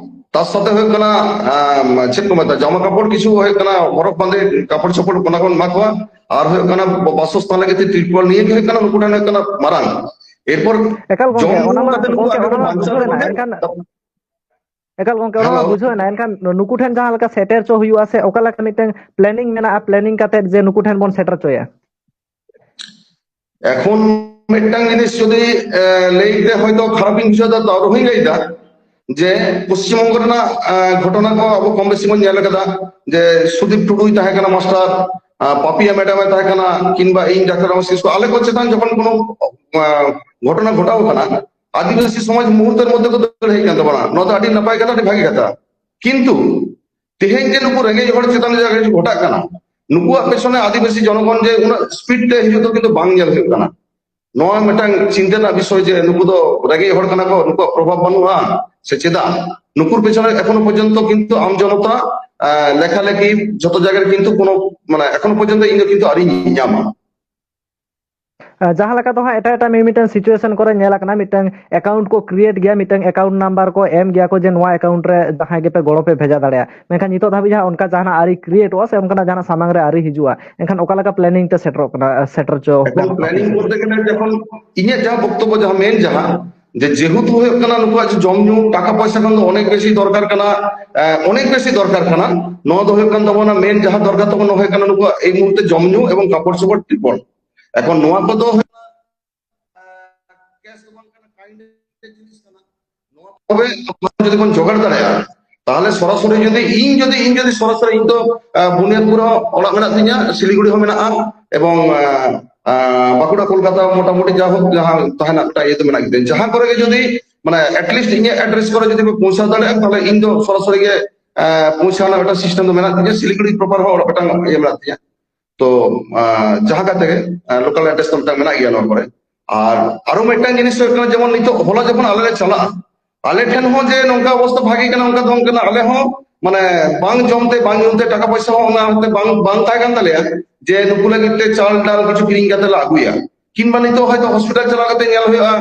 ᱛᱟᱨ ᱥᱟᱛᱮ ᱦᱩᱭᱩᱜ ᱠᱟᱱᱟ, ᱟᱢ, ᱪᱮᱫ ᱠᱚ ᱢᱮᱛᱟᱜᱼᱟ, ᱡᱟᱢᱟ ᱠᱟᱯᱚᱲ, ᱠᱤᱪᱷᱩ ᱦᱩᱭᱩᱜ ᱠᱟᱱᱟ ᱦᱚᱨᱚᱜ ᱵᱟᱸᱫᱮ, ᱠᱟᱯᱚᱲ ᱪᱟᱯᱚᱲ, ᱚᱱᱟ ᱠᱚ ᱮᱢᱟ ᱠᱚᱣᱟ᱾ ᱟᱨ ᱦᱩᱭᱩᱜ ᱠᱟᱱᱟ ᱵᱟ-, ᱵᱟᱥᱚᱥᱛᱷᱟᱱ ᱞᱟᱹᱜᱤᱫ ᱛᱮ ᱛᱤᱨᱯᱚᱞ, ᱱᱤᱭᱟᱹ ᱜᱮ ᱦᱩᱭᱩᱜ ᱠᱟᱱᱟ ᱱᱩᱠᱩ ᱴᱷᱮᱱ ᱦᱩᱭᱩᱜ ᱠᱟᱱᱟ ᱢᱟᱨᱟᱝ᱾ ᱮᱨᱯᱚᱨ ᱮᱠᱟᱞ ᱜᱚᱝᱠᱮ, ᱡᱚᱢ ᱚᱱᱟ ᱧᱩ ᱢᱟ ᱠᱟᱛᱮ ᱱᱩᱠᱩ ᱵᱩᱡᱷᱟᱹᱣ ᱟᱨ ᱮᱱᱟ, ᱵᱟᱧᱪᱟᱣ ᱦᱮᱞᱳ᱾ ᱵᱩᱡᱷᱟᱹᱣ ᱮᱱᱟ, ᱮᱱᱠᱷᱟᱱ ᱱᱩᱠᱩ ᱴᱷᱮᱱ ᱡᱟᱦᱟᱸ ᱞᱮᱠᱟ ᱥᱮᱴᱮᱨ ᱪᱚ ᱦᱩᱭᱩᱜᱼᱟ ᱥᱮ ᱚᱠᱟ ᱞᱮᱠᱟ ᱢᱤᱫᱴᱟᱝ ᱯᱞᱮᱱᱤᱝ ᱢᱮᱱᱟᱜᱼᱟ, ᱯᱞᱮᱱᱤᱝ ᱠᱟᱛᱮ ᱡᱮ ᱱᱩᱠᱩ ᱴᱷᱮᱱ ᱵᱚᱱ ᱥᱮᱴᱮᱨ ᱦᱚᱪᱚᱭᱟ? ᱮᱠᱷᱚᱱ ᱢᱤᱫᱴᱟᱝ ᱡᱤᱱᱤᱥ ᱡᱩᱫᱤ, ᱮ, ᱞᱟᱹᱭᱛᱮ ᱦᱚᱭᱛᱚ ᱠᱷᱟᱨᱟᱯ ᱤᱧ ᱵᱩᱡᱷᱟᱹᱣ ᱫᱟ, ᱛᱟᱣ ᱨᱮᱦᱚᱸᱧ ᱞᱟᱹᱭ ᱫᱟ ᱡᱮ ᱯᱚᱥᱪᱤᱢᱵᱚᱝᱜᱚ ᱨᱮᱱᱟᱜ, ᱮ, ᱜᱷᱚᱴᱚᱱᱟ ᱠᱚ ᱟᱵᱚ ᱠᱚᱢ ᱵᱮᱥᱤ ᱵᱚᱱ ᱧᱮᱞ ᱟᱠᱟᱫᱟ ᱡᱮ ᱥᱩᱫᱤᱯ ᱴᱩᱰᱩᱭ ᱛᱟᱦᱮᱸ ᱠᱟᱱᱟ ᱢᱟᱥᱴᱟᱨ, ᱟ, ᱯᱟᱯᱤᱭᱟ ᱢᱮᱰᱟᱢ ᱮ ᱛᱟᱦᱮᱸ ᱠᱟᱱᱟ, ᱠᱤᱝᱵᱟ ᱤᱧ ᱰᱟᱠᱛᱟᱨ ᱨᱟᱢᱮᱥ ᱠᱤᱥᱠᱩ, ᱟᱞᱮ ᱠᱚ ᱪᱮᱛᱟᱱ ᱡᱚᱠᱷᱚᱱ ᱠᱳᱱᱳ, ᱟ, ᱜᱷᱚᱴᱚᱱᱟ ᱜᱷᱚᱴᱟᱣ ᱠᱟᱱᱟ, ᱟᱹᱫᱤᱵᱟᱹᱥᱤ ᱥᱚᱢᱟᱡᱽ ᱢᱩᱦᱩᱨᱛᱮᱨ ᱢᱚᱫᱽᱫᱷᱮ ᱠᱚ ᱫᱟᱹᱲ ᱦᱮᱡ ᱠᱟᱱ ᱛᱟᱵᱚᱱᱟ᱾ ᱱᱚᱣᱟ ᱫᱚ ᱟᱹᱰᱤ ᱱᱟᱯᱟᱭ ᱠᱟᱛᱷᱟ, ᱟᱹᱰᱤ ᱵᱷᱟᱹᱜᱤ ᱠᱟᱛᱷᱟ᱾ ᱠᱤᱱᱛᱩ ᱛᱮᱦᱮᱧ ᱡᱮ ᱱᱩᱠᱩ ᱨᱮᱸᱜᱮᱡ ᱦᱚᱲ ᱪᱮᱛᱟᱱ ᱨᱮ ᱡᱟᱦᱟᱸ ᱠᱤᱪᱷᱩ ᱜᱷᱚᱴᱟᱜ ᱠᱟᱱᱟ, ᱱᱩᱠᱩᱣᱟᱜ ᱯᱮᱪᱷᱚᱱᱮ ᱟᱹᱫᱤᱵᱟᱹᱥᱤ ᱡᱚᱱᱚᱜᱚᱱ ᱡᱮ ᱩᱱᱟᱹᱜ ᱥᱯᱤᱰ ᱛᱮ ᱦᱤᱡᱩᱜ ᱫᱚ ᱠᱤᱱᱛᱩ ᱵᱟᱝ ᱧᱮᱞ ᱦᱩᱭᱩᱜ ᱠᱟᱱᱟ᱾ ᱱᱚᱣᱟ ᱢᱤᱫᱴᱟᱝ ᱪᱤᱱᱛᱟᱹ ᱨᱮᱱᱟᱜ ᱵᱤᱥᱚᱭ ᱡᱮ ᱱᱩᱠᱩ ᱫᱚ ᱨᱮᱸᱜᱮᱡ ᱦᱚᱲ ᱠᱟᱱᱟ ᱠᱚ, ᱱᱩᱠᱩᱣᱟᱜ ᱯᱨᱚᱵᱷᱟᱵ ᱵᱟᱹᱱᱩᱜᱼᱟ, ᱥᱮ ᱪᱮᱫᱟᱜ? ᱱᱩᱠᱩᱨ ᱯᱮᱪᱷᱚᱱ ᱨᱮ ᱮᱠᱷᱚᱱᱳ ᱯᱚᱨᱡᱚᱱᱛᱚ ᱠᱤᱱᱛᱩ ᱟᱢ ᱡᱚᱱᱚᱛᱟ, ᱟᱸ, ᱞᱮᱠᱷᱟ ᱞᱮᱠᱷᱤ ᱡᱷᱚᱛᱚ ᱡᱟᱭᱜᱟ ᱨᱮ ᱠᱤᱱᱛᱩ ᱠᱳᱱᱳ, ᱢᱟᱱᱮ, ᱮᱠᱷᱚᱱᱳ ᱯᱚᱨᱡᱚᱱᱛᱚ ᱤᱧ ᱫᱚ ᱠᱤᱱᱛᱩ ᱟᱹᱣᱨᱤᱧ ᱧᱟᱢᱟ᱾ ᱟᱸ, ᱡᱟᱦᱟᱸ ᱞᱮᱠᱟ ᱫᱚ ᱦᱟᱸᱜ ᱮᱴᱟᱜ ᱮᱴᱟᱜ ᱢᱤᱢᱤᱫᱴᱟᱝ situation ᱠᱚᱨᱮ ᱧᱮᱞ ᱟᱠᱟᱱᱟ, ᱢᱤᱫᱴᱟᱝ account ᱠᱚ create ᱜᱮᱭᱟ, ᱢᱤᱫᱴᱟᱝ account number ᱠᱚ ᱮᱢ ᱜᱮᱭᱟ ᱠᱚ ᱡᱮ ᱱᱚᱣᱟ account ᱨᱮ ᱡᱟᱦᱟᱸᱭ ᱜᱮᱯᱮ ᱜᱚᱲᱚ ᱯᱮ ᱵᱷᱮᱡᱟ ᱫᱟᱲᱮᱭᱟᱜᱼᱟ, ᱢᱮᱱᱠᱷᱟᱱ ᱱᱤᱛᱚᱜ ᱫᱷᱟᱹᱵᱤᱡ ᱦᱟᱸᱜ ᱚᱱᱠᱟ ᱡᱟᱦᱟᱱᱟᱜ ᱟᱹᱣᱨᱤ createᱚᱜᱼᱟ ᱥᱮ ᱚᱱᱠᱟᱱᱟᱜ ᱡᱟᱦᱟᱱᱟᱜ ᱥᱟᱢᱟᱝ ᱨᱮ ᱟᱹᱣᱨᱤ ᱦᱤᱡᱩᱜᱼᱟ, ᱮᱱᱠᱷᱟᱱ ᱚᱠᱟ ᱞᱮᱠᱟ planning ᱛᱮ ᱥᱮᱴᱮᱨᱚᱜ ᱠᱟᱱᱟ, ᱥᱮᱴᱮᱨ ᱦᱚᱪᱚ ᱯᱮ ᱮᱠᱷᱚᱱ planning ᱵᱚᱞᱛᱮ ᱜᱮᱞᱮ ᱡᱚᱠᱷᱚᱱ ᱤᱧᱟᱹᱜ ᱡᱟᱦᱟᱸ ᱵᱚᱠᱛᱚᱵᱵᱚ, ᱡᱟᱦᱟᱸ ᱢᱮᱱ ᱡᱟᱦᱟᱸ, ᱡᱮ ᱡᱮᱦᱮᱛᱩ ᱦᱩᱭᱩᱜ ᱠᱟᱱᱟ ᱱᱩᱠᱩᱣᱟᱜ ᱡᱮ ᱡᱚᱢ ᱧᱩ, ᱴᱟᱠᱟ ᱯᱚᱭᱥᱟ ᱠᱷᱚᱱ ᱫᱚ ᱚᱱᱮᱠ ᱵᱮᱥᱤ ᱫᱚᱨᱠᱟᱨ ᱠᱟᱱᱟ, ᱮ, ᱚᱱᱮᱠ ᱵᱮᱥᱤ ᱫᱚᱨᱠᱟᱨ ᱠᱟᱱᱟ᱾ ᱱᱚᱣᱟ ᱫᱚ ᱦᱩᱭᱩᱜ ᱠᱟᱱ ᱛᱟᱵᱚᱱᱟ, ᱢᱮᱱ ᱡᱟᱦᱟᱸ ᱫᱚᱨᱠᱟᱨ ᱛᱟᱵᱚᱱ, ᱱᱚᱣᱟ ᱦᱩᱭᱩᱜ ᱠᱟᱱᱟ ᱱᱩᱠᱩᱣᱟᱜ ᱮᱭ ᱢᱩᱦᱩᱨᱛᱮ ᱡᱚᱢ ᱧᱩ ᱮᱵᱚᱝ ᱠᱟᱯᱚᱲ ᱪᱚᱯᱚᱲ ᱛᱤᱨᱯᱚᱞ᱾ ᱮᱠᱷᱚᱱ ᱱᱚᱣᱟ ᱠᱚᱫᱚ ᱦᱩᱭᱩᱜ ᱠᱟᱱᱟ, ᱮ, cash ᱫᱚ ᱵᱟᱝ ᱠᱟᱱᱟ, kind ᱡᱤᱱᱤᱥ ᱠᱟᱱᱟ᱾ ᱱᱚᱣᱟ ᱛᱚᱵᱮ ᱟᱯᱱᱟᱨ ᱡᱩᱫᱤ ᱵᱚᱱ ᱡᱚᱜᱟᱲ ᱫᱟᱲᱮᱭᱟᱜᱼᱟ, ᱛᱟᱦᱚᱞᱮ ᱥᱚᱨᱟᱥᱚᱨᱤ ᱡᱩᱫᱤ ᱤᱧ ᱡᱩᱫᱤ, ᱤᱧ ᱡᱩᱫᱤ ᱥᱚᱨᱟᱥᱚᱨᱤ ᱤᱧ ᱫᱚ, ᱮ, ᱵᱩᱱᱤᱭᱟᱫᱯᱩᱨ ᱦᱚᱸ ᱚᱲᱟᱜ ᱢᱮᱱᱟᱜ ᱛᱤᱧᱟ, ᱥᱤᱞᱤᱜᱩᱲᱤ ᱦᱚᱸ ᱢᱮᱱᱟᱜᱼᱟ, ᱮᱵᱚᱝ, ᱮ, ᱮ, ᱵᱟᱸᱠᱩᱲᱟ, ᱠᱳᱞᱠᱟᱛᱟ ᱢᱚᱴᱟᱢᱩᱴᱤ ᱡᱟ ᱦᱳᱠ ᱡᱟᱦᱟᱸ ᱛᱟᱦᱮᱱᱟ ᱢᱤᱫᱴᱟᱝ ᱤᱭᱟᱹ ᱫᱚ ᱢᱮᱱᱟᱜ ᱜᱮᱛᱤᱧᱟ᱾ ᱡᱟᱦᱟᱸ ᱠᱚᱨᱮ ᱜᱮ ᱡᱩᱫᱤ, ᱢᱟᱱᱮ, at least ᱤᱧᱟᱹᱜ address ᱠᱚᱨᱮ ᱡᱩᱫᱤ ᱯᱮ ᱯᱳᱸᱪᱷᱟᱣ ᱫᱟᱲᱮᱭᱟᱜᱼᱟ, ᱛᱟᱦᱚᱞᱮ ᱤᱧ ᱫᱚ ᱥᱚᱨᱟᱥᱚᱨᱤ ᱜᱮ, ᱮ, ᱯᱳᱸᱪᱷᱟᱣ ᱨᱮᱱᱟᱜ ᱢᱤᱫᱴᱟᱝ system ᱫᱚ ᱢᱮᱱᱟᱜ ᱛᱤᱧᱟ᱾ ᱥᱤᱞᱤᱜᱩᱲᱤ proper ᱦᱚᱸ ᱚᱲᱟᱜ ᱢᱤᱫᱴᱟᱝ ᱤᱭᱟᱹ ᱢᱮᱱᱟᱜ ᱛᱤᱧᱟ᱾ ᱛᱚ, ᱟᱸ, ᱡᱟᱦᱟᱸ ᱠᱟᱛᱮ ᱜᱮ, ᱟᱸ, local address ᱫᱚ ᱢᱤᱫᱴᱟᱝ ᱢᱮᱱᱟᱜ ᱜᱮᱭᱟ ᱱᱚᱣᱟ ᱠᱚᱨᱮ᱾ ᱟᱨ ᱟᱨᱚ ᱢᱤᱫᱴᱟᱝ ᱡᱤᱱᱤᱥ ᱦᱩᱭᱩᱜ ᱠᱟᱱᱟ, ᱡᱮᱢᱚᱱ ᱱᱤᱛᱚᱜ ᱦᱚᱞᱟ ᱡᱚᱠᱷᱚᱱ ᱟᱞᱮ ᱞᱮ ᱪᱟᱞᱟᱜᱼᱟ, ᱟᱞᱮ ᱴᱷᱮᱱ ᱦᱚᱸ ᱡᱮ ᱱᱚᱝᱠᱟ ᱚᱵᱚᱥᱛᱟ ᱵᱷᱟᱜᱮ ᱠᱟᱱᱟ, ᱚᱱᱠᱟ ᱫᱚ ᱵᱟᱝ ᱠᱟᱱᱟ᱾ ᱟᱞᱮ ᱦᱚᱸ, ᱢᱟᱱᱮ, ᱵᱟᱝ ᱡᱚᱢ ᱛᱮ, ᱵᱟᱝ ᱧᱩ ᱛᱮ, ᱴᱟᱠᱟ ᱯᱚᱭᱥᱟ ᱦᱚᱸ ᱚᱱᱟ ᱦᱚᱛᱮ ᱵᱟᱝ, ᱵᱟᱝ ᱛᱟᱦᱮᱸ ᱠᱟᱱ ᱛᱟᱞᱮᱭᱟ ᱡᱮ ᱱᱩᱠᱩ ᱞᱟᱹᱜᱤᱫ ᱛᱮ ᱪᱟᱞ ᱰᱟᱞ ᱠᱤᱪᱷᱩ ᱠᱤᱨᱤᱧ ᱠᱟᱛᱮ ᱞᱮ ᱟᱹᱜᱩᱭᱟ᱾ ᱠᱤᱝᱵᱟ ᱱᱤᱛᱚᱜ ᱦᱚᱭᱛᱳ hospital ᱪᱟᱞᱟᱣ ᱠᱟᱛᱮ ᱧᱮᱞ ᱦᱩᱭᱩᱜᱼᱟ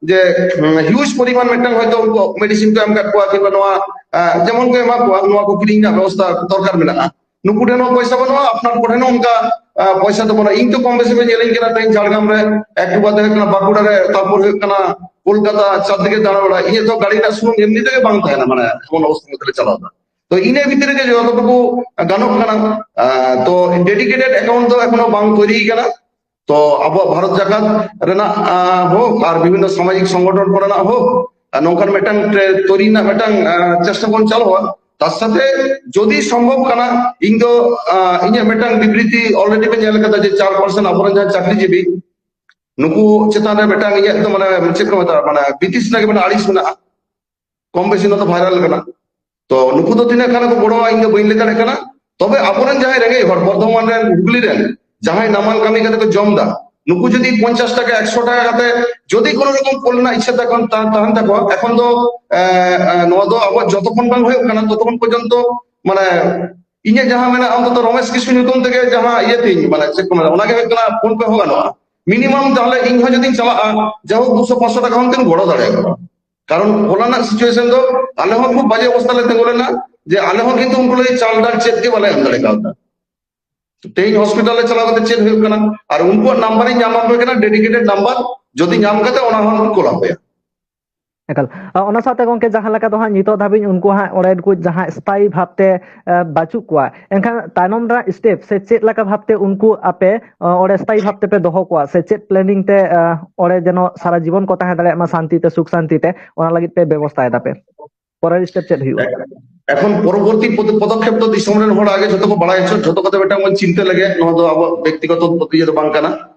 ᱡᱮ, ᱦᱩᱸ, huge ᱯᱚᱨᱤᱢᱟᱱ ᱢᱤᱫᱴᱟᱝ ᱦᱚᱭᱛᱳ ᱩᱱᱠᱩ medicine ᱠᱚ ᱮᱢ ᱠᱟᱜ ᱠᱚᱣᱟ, ᱠᱤᱝᱵᱟ ᱱᱚᱣᱟ, ᱟᱸ, ᱡᱮᱢᱚᱱ ᱠᱚ ᱮᱢᱟ ᱠᱚᱣᱟ, ᱱᱚᱣᱟ ᱠᱚ ᱠᱤᱨᱤᱧ ᱨᱮᱱᱟᱜ ᱵᱮᱵᱚᱥᱛᱷᱟ ᱫᱚᱨᱠᱟᱨ ᱢᱮᱱᱟᱜᱼᱟ᱾ ᱱᱩᱠᱩ ᱴᱷᱮᱱ ᱦᱚᱸ ᱯᱚᱭᱥᱟ ᱵᱟᱹᱱᱩᱜᱼᱟ, ᱟᱯᱱᱟᱨ ᱠᱚᱴᱷᱮᱱ ᱦᱚᱸ ᱚᱱᱠᱟ, ᱟᱸ, ᱯᱚᱭᱥᱟ ᱫᱚ ᱵᱟᱹᱱᱩᱜᱼᱟ᱾ ᱤᱧ ᱛᱚ ᱠᱚᱢ ᱵᱮᱥᱤ ᱯᱮ ᱧᱮᱞᱤᱧ ᱠᱟᱱᱟ, ᱛᱮᱦᱮᱧ ᱡᱷᱟᱲᱜᱨᱟᱢ ᱨᱮ, ᱮᱠᱴᱩ ᱵᱟᱫᱮ ᱦᱩᱭᱩᱜ ᱠᱟᱱᱟ ᱵᱟᱸᱠᱩᱲᱟ ᱨᱮ, ᱛᱟᱨᱯᱚᱨ ᱦᱩᱭᱩᱜ ᱠᱟᱱᱟ ᱠᱳᱞᱠᱟᱛᱟ, ᱪᱟᱨᱫᱤᱠᱮ ᱫᱟᱬᱟ ᱵᱟᱲᱟ᱾ ᱤᱧᱟᱹᱜ ᱫᱚ ᱜᱟᱹᱰᱤ ᱨᱮᱱᱟᱜ ᱥᱩᱱᱩᱢ ᱮᱢᱱᱤ ᱛᱮᱜᱮ ᱵᱟᱝ ᱛᱟᱦᱮᱱᱟ, ᱢᱟᱱᱮ, ᱮᱢᱚᱱ ᱚᱵᱚᱥᱛᱷᱟ ᱢᱚᱫᱽᱫᱷᱮ ᱨᱮ ᱪᱟᱞᱟᱣ ᱮᱫᱟ᱾ ᱛᱚ, ᱤᱱᱟᱹ ᱵᱷᱤᱛᱤᱨ ᱨᱮᱜᱮ ᱡᱚᱛᱚᱴᱩᱠᱩ ᱜᱟᱱᱚᱜ ᱠᱟᱱᱟ, ᱟᱸ, ᱛᱚ, dedicated account ᱫᱚ ᱮᱠᱷᱚᱱᱳ ᱵᱟᱝ ᱛᱚᱭᱨᱤ ᱠᱟᱱᱟ᱾ ᱛᱚ, ᱟᱵᱚᱣᱟᱜ ᱵᱷᱟᱨᱚᱛ ᱡᱟᱠᱟᱛ ᱨᱮᱱᱟᱜ, ᱟᱸ, ᱦᱳᱠ ᱟᱨ ᱵᱤᱵᱷᱤᱱᱱᱚ ᱥᱟᱢᱟᱡᱤᱠ ᱥᱚᱝᱜᱚᱴᱷᱚᱱ ᱠᱚᱨᱮᱱᱟᱜ ᱦᱳᱠ, ᱟᱨ ᱱᱚᱝᱠᱟᱱ ᱢᱤᱫᱴᱟᱝ ᱛᱮ-, ᱛᱚᱭᱨᱤ ᱨᱮᱱᱟᱜ ᱢᱤᱫᱴᱟᱝ, ᱟᱸ, ᱪᱮᱥᱴᱟ ᱵᱚᱱ ᱪᱟᱞᱟᱣᱟ᱾ ᱛᱟᱨ ᱥᱟᱛᱷᱮ ᱡᱚᱫᱤ ᱥᱚᱢᱵᱷᱚᱵ ᱠᱟᱱᱟ, ᱤᱧ ᱫᱚ, ᱟᱸ, ᱤᱧᱟᱹᱜ ᱢᱤᱫᱴᱟᱝ ᱵᱤᱵᱨᱤᱛᱤ already ᱯᱮ ᱧᱮᱞ ᱠᱟᱫᱟ ᱡᱮ ᱪᱟᱨ percent ᱟᱵᱚᱨᱮᱱ ᱡᱟᱦᱟᱸ ᱪᱟᱹᱠᱨᱤᱡᱤᱵᱤ, ᱱᱩᱠᱩ ᱪᱮᱛᱟᱱ ᱨᱮ ᱢᱤᱫᱴᱟᱝ ᱤᱧᱟᱹᱜ ᱫᱚ, ᱢᱟᱱᱮ, ᱪᱮᱫ ᱠᱚ ᱢᱮᱛᱟᱜᱼᱟ, ᱢᱟᱱᱮ, ᱵᱤᱛᱤᱥᱱᱟ ᱜᱮ, ᱢᱟᱱᱮ, ᱟᱹᱲᱤᱥ ᱢᱮᱱᱟᱜᱼᱟ᱾ ᱠᱚᱢ ᱵᱮᱥᱤ ᱱᱚᱣᱟ ᱫᱚ viral ᱠᱟᱱᱟ᱾ ᱛᱚ, ᱱᱩᱠᱩ ᱫᱚ ᱛᱤᱱᱟᱹᱜ ᱠᱷᱟᱱ ᱠᱚ ᱜᱚᱲᱚᱣᱟ, ᱤᱧ ᱫᱚ ᱵᱟᱹᱧ ᱞᱟᱹᱭ ᱫᱟᱲᱮᱭᱟᱜ ᱠᱟᱱᱟ᱾ ᱛᱚᱵᱮ ᱟᱵᱚᱨᱮᱱ ᱡᱟᱦᱟᱸᱭ ᱨᱮᱸᱜᱮᱡ ᱦᱚᱲ, ᱵᱚᱨᱫᱷᱚᱢᱟᱱ ᱨᱮᱱ, ᱦᱩᱜᱽᱞᱤ ᱨᱮᱱ, ᱡᱟᱦᱟᱸᱭ ᱱᱟᱢᱟᱞ ᱠᱟᱹᱢᱤ ᱠᱟᱛᱮ ᱠᱚ ᱡᱚᱢ ᱮᱫᱟ, ᱱᱩᱠᱩ ᱡᱩᱫᱤ ᱯᱚᱧᱪᱟᱥ ᱴᱟᱠᱟ, ᱮᱠᱥᱚ ᱴᱟᱠᱟ ᱠᱟᱛᱮ ᱡᱩᱫᱤ ᱠᱳᱱᱳ ᱨᱚᱠᱚᱢ ᱠᱚᱞ ᱨᱮᱱᱟᱜ ᱤᱪᱪᱷᱟᱹ ᱛᱟᱠᱚ ᱛᱟ-, ᱛᱟᱦᱮᱱ ᱛᱟᱠᱚᱣᱟ, ᱮᱠᱷᱚᱱ ᱫᱚ, ᱮ, ᱮ, ᱱᱚᱣᱟ ᱫᱚ ᱟᱵᱚᱣᱟᱜ ᱡᱚᱛᱚᱠᱷᱚᱱ ᱵᱟᱝ ᱦᱩᱭᱩᱜ ᱠᱟᱱᱟ, ᱛᱚᱛᱚᱠᱷᱚᱱ ᱯᱚᱨᱡᱚᱱᱛᱚ, ᱢᱟᱱᱮ, ᱤᱧᱟᱹᱜ ᱡᱟᱦᱟᱸ ᱢᱮᱱᱟᱜᱼᱟ, ᱚᱱᱛᱚᱛᱚ ᱨᱚᱢᱮᱥ ᱠᱤᱥᱠᱩ ᱧᱩᱛᱩᱢ ᱛᱮᱜᱮ ᱡᱟᱦᱟᱸ ᱤᱭᱟᱹ ᱛᱤᱧ, ᱢᱟᱱᱮ, ᱪᱮᱫ ᱠᱚ ᱢᱮᱱᱟ, ᱚᱱᱟᱜᱮ ᱦᱩᱭᱩᱜ ᱠᱟᱱᱟ, ᱯᱷᱳᱱ ᱯᱮ ᱦᱚᱸ ᱜᱟᱱᱚᱜᱼᱟ᱾ ᱢᱤᱱᱤᱢᱟᱢ ᱛᱟᱦᱞᱮ ᱤᱧ ᱦᱚᱸ ᱡᱩᱫᱤᱧ ᱪᱟᱞᱟᱜᱼᱟ, ᱡᱟᱭᱦᱳᱠ, ᱫᱩᱥᱚ ᱯᱟᱸᱪᱥᱚ ᱴᱟᱠᱟ ᱦᱚᱸ ᱠᱤᱱ ᱜᱚᱲᱚ ᱫᱟᱲᱮᱭᱟᱠᱚᱣᱟ᱾ ᱠᱟᱨᱚᱱ ᱦᱚᱞᱟᱱᱟᱜ ᱥᱤᱪᱩᱭᱮᱥᱚᱱ ᱫᱚ ᱟᱞᱮ ᱦᱚᱸ ᱠᱷᱩᱵ ᱵᱟᱡᱮ ᱚᱵᱚᱥᱛᱟ ᱞᱮ ᱛᱤᱸᱜᱩ ᱞᱮᱱᱟ, ᱡᱮ ᱟᱞᱮ ᱦᱚᱸ ᱠᱤᱱᱛᱩ ᱩᱱᱠᱩ ᱞᱟᱹᱜᱤᱫ ᱪᱟᱞ ᱰᱟᱞ ᱪᱮᱫ ᱜᱮ ᱵᱟᱞᱮ ᱮᱢ ᱫᱟᱲᱮ ᱠᱟᱣᱫᱟ᱾ ᱛᱮᱦᱮᱧ ᱦᱚᱥᱯᱤᱴᱟᱞ ᱨᱮ ᱪᱟᱞᱟᱣ ᱠᱟᱛᱮ ᱪᱮᱫ ᱦᱩᱭᱩᱜ ᱠᱟᱱᱟ, ᱟᱨ ᱩᱱᱠᱩᱣᱟᱜ ᱱᱟᱢᱵᱟᱨ ᱤᱧ ᱧᱟᱢ ᱟᱯᱮ ᱠᱟᱱᱟ, ᱰᱮᱰᱤᱠᱮᱴᱮᱰ ᱱᱟᱢᱵᱟᱨ, ᱡᱩᱫᱤ ᱧᱟᱢ ᱠᱟᱛᱮ ᱚᱱᱟ ᱦᱚᱸ ᱠᱩᱞ ᱟᱯᱮᱭᱟ᱾ ᱮᱠᱟᱞ᱾ ᱟ, ᱚᱱᱟ ᱥᱟᱶᱛᱮ ᱜᱚᱝᱠᱮ, ᱡᱟᱦᱟᱸ ᱞᱮᱠᱟ ᱫᱚ ᱦᱟᱸᱜ ᱱᱤᱛᱚᱜ ᱫᱷᱟᱹᱵᱤᱡ ᱩᱱᱠᱩ ᱦᱟᱸᱜ ᱚᱸᱰᱮ ᱠᱚ ᱡᱟᱦᱟᱸ ᱥᱛᱷᱟᱭᱤ ᱵᱷᱟᱵᱽᱛᱮ, ᱟ, ᱵᱟᱹᱪᱩᱜ ᱠᱚᱣᱟ, ᱮᱱᱠᱷᱟᱱ ᱛᱟᱭᱱᱚᱢ ᱨᱮᱱᱟᱜ ᱥᱴᱮᱯ ᱥᱮ ᱪᱮᱫ ᱞᱮᱠᱟ ᱵᱷᱟᱵᱽᱛᱮ ᱩᱱᱠᱩ ᱟᱯᱮ, ᱟ, ᱚᱸᱰᱮ ᱥᱛᱷᱟᱭᱤ ᱵᱷᱟᱵᱽ ᱛᱮᱯᱮ ᱫᱚᱦᱚ ᱠᱚᱣᱟ, ᱥᱮ ᱪᱮᱫ ᱯᱞᱮᱱᱤᱝ ᱛᱮ, ᱟ, ᱚᱸᱰᱮ ᱡᱮᱱᱚ ᱥᱟᱨᱟ ᱡᱤᱵᱚᱱ ᱠᱚ ᱛᱟᱦᱮᱸ ᱫᱟᱲᱮᱭᱟᱜ ᱢᱟ ᱥᱟᱱᱛᱤ ᱛᱮ, ᱥᱩᱠ ᱥᱟᱱᱛᱤ ᱛᱮ, ᱚᱱᱟ ᱞᱟᱹᱜᱤᱫ ᱯᱮ ᱵᱮᱵᱚᱥᱛᱷᱟᱭ ᱫᱟᱯᱮ? ᱯᱚᱨᱮᱨ ᱥᱴᱮᱯ ᱪᱮᱫ ᱦᱩᱭᱩᱜᱼᱟ? ᱮᱠᱷᱚᱱ ᱯᱚᱨᱚᱵᱚᱨᱛᱤ ᱯᱚᱫ-, ᱯᱚᱫᱚᱠᱷᱮᱯ ᱫᱚ ᱫᱤᱥᱚᱢ ᱨᱮᱱ ᱦᱚᱲ ᱟᱜᱮ ᱡᱷᱚᱛᱚ ᱠᱚ ᱵᱟᱲᱟᱭ ᱦᱚᱪᱚ, ᱡᱷᱚᱛᱚ ᱠᱟᱛᱮ ᱢᱤᱫᱴᱟᱝ ᱵᱚᱱ ᱪᱤᱱᱛᱟᱹ ᱞᱮᱜᱮ᱾ ᱱᱚᱣᱟ ᱫᱚ ᱟᱵᱚᱣᱟᱜ ᱵᱮᱠᱛᱤᱜᱚᱛᱚ ᱤᱭᱟᱹ ᱫᱚ ᱵᱟᱝ ᱠᱟᱱᱟ᱾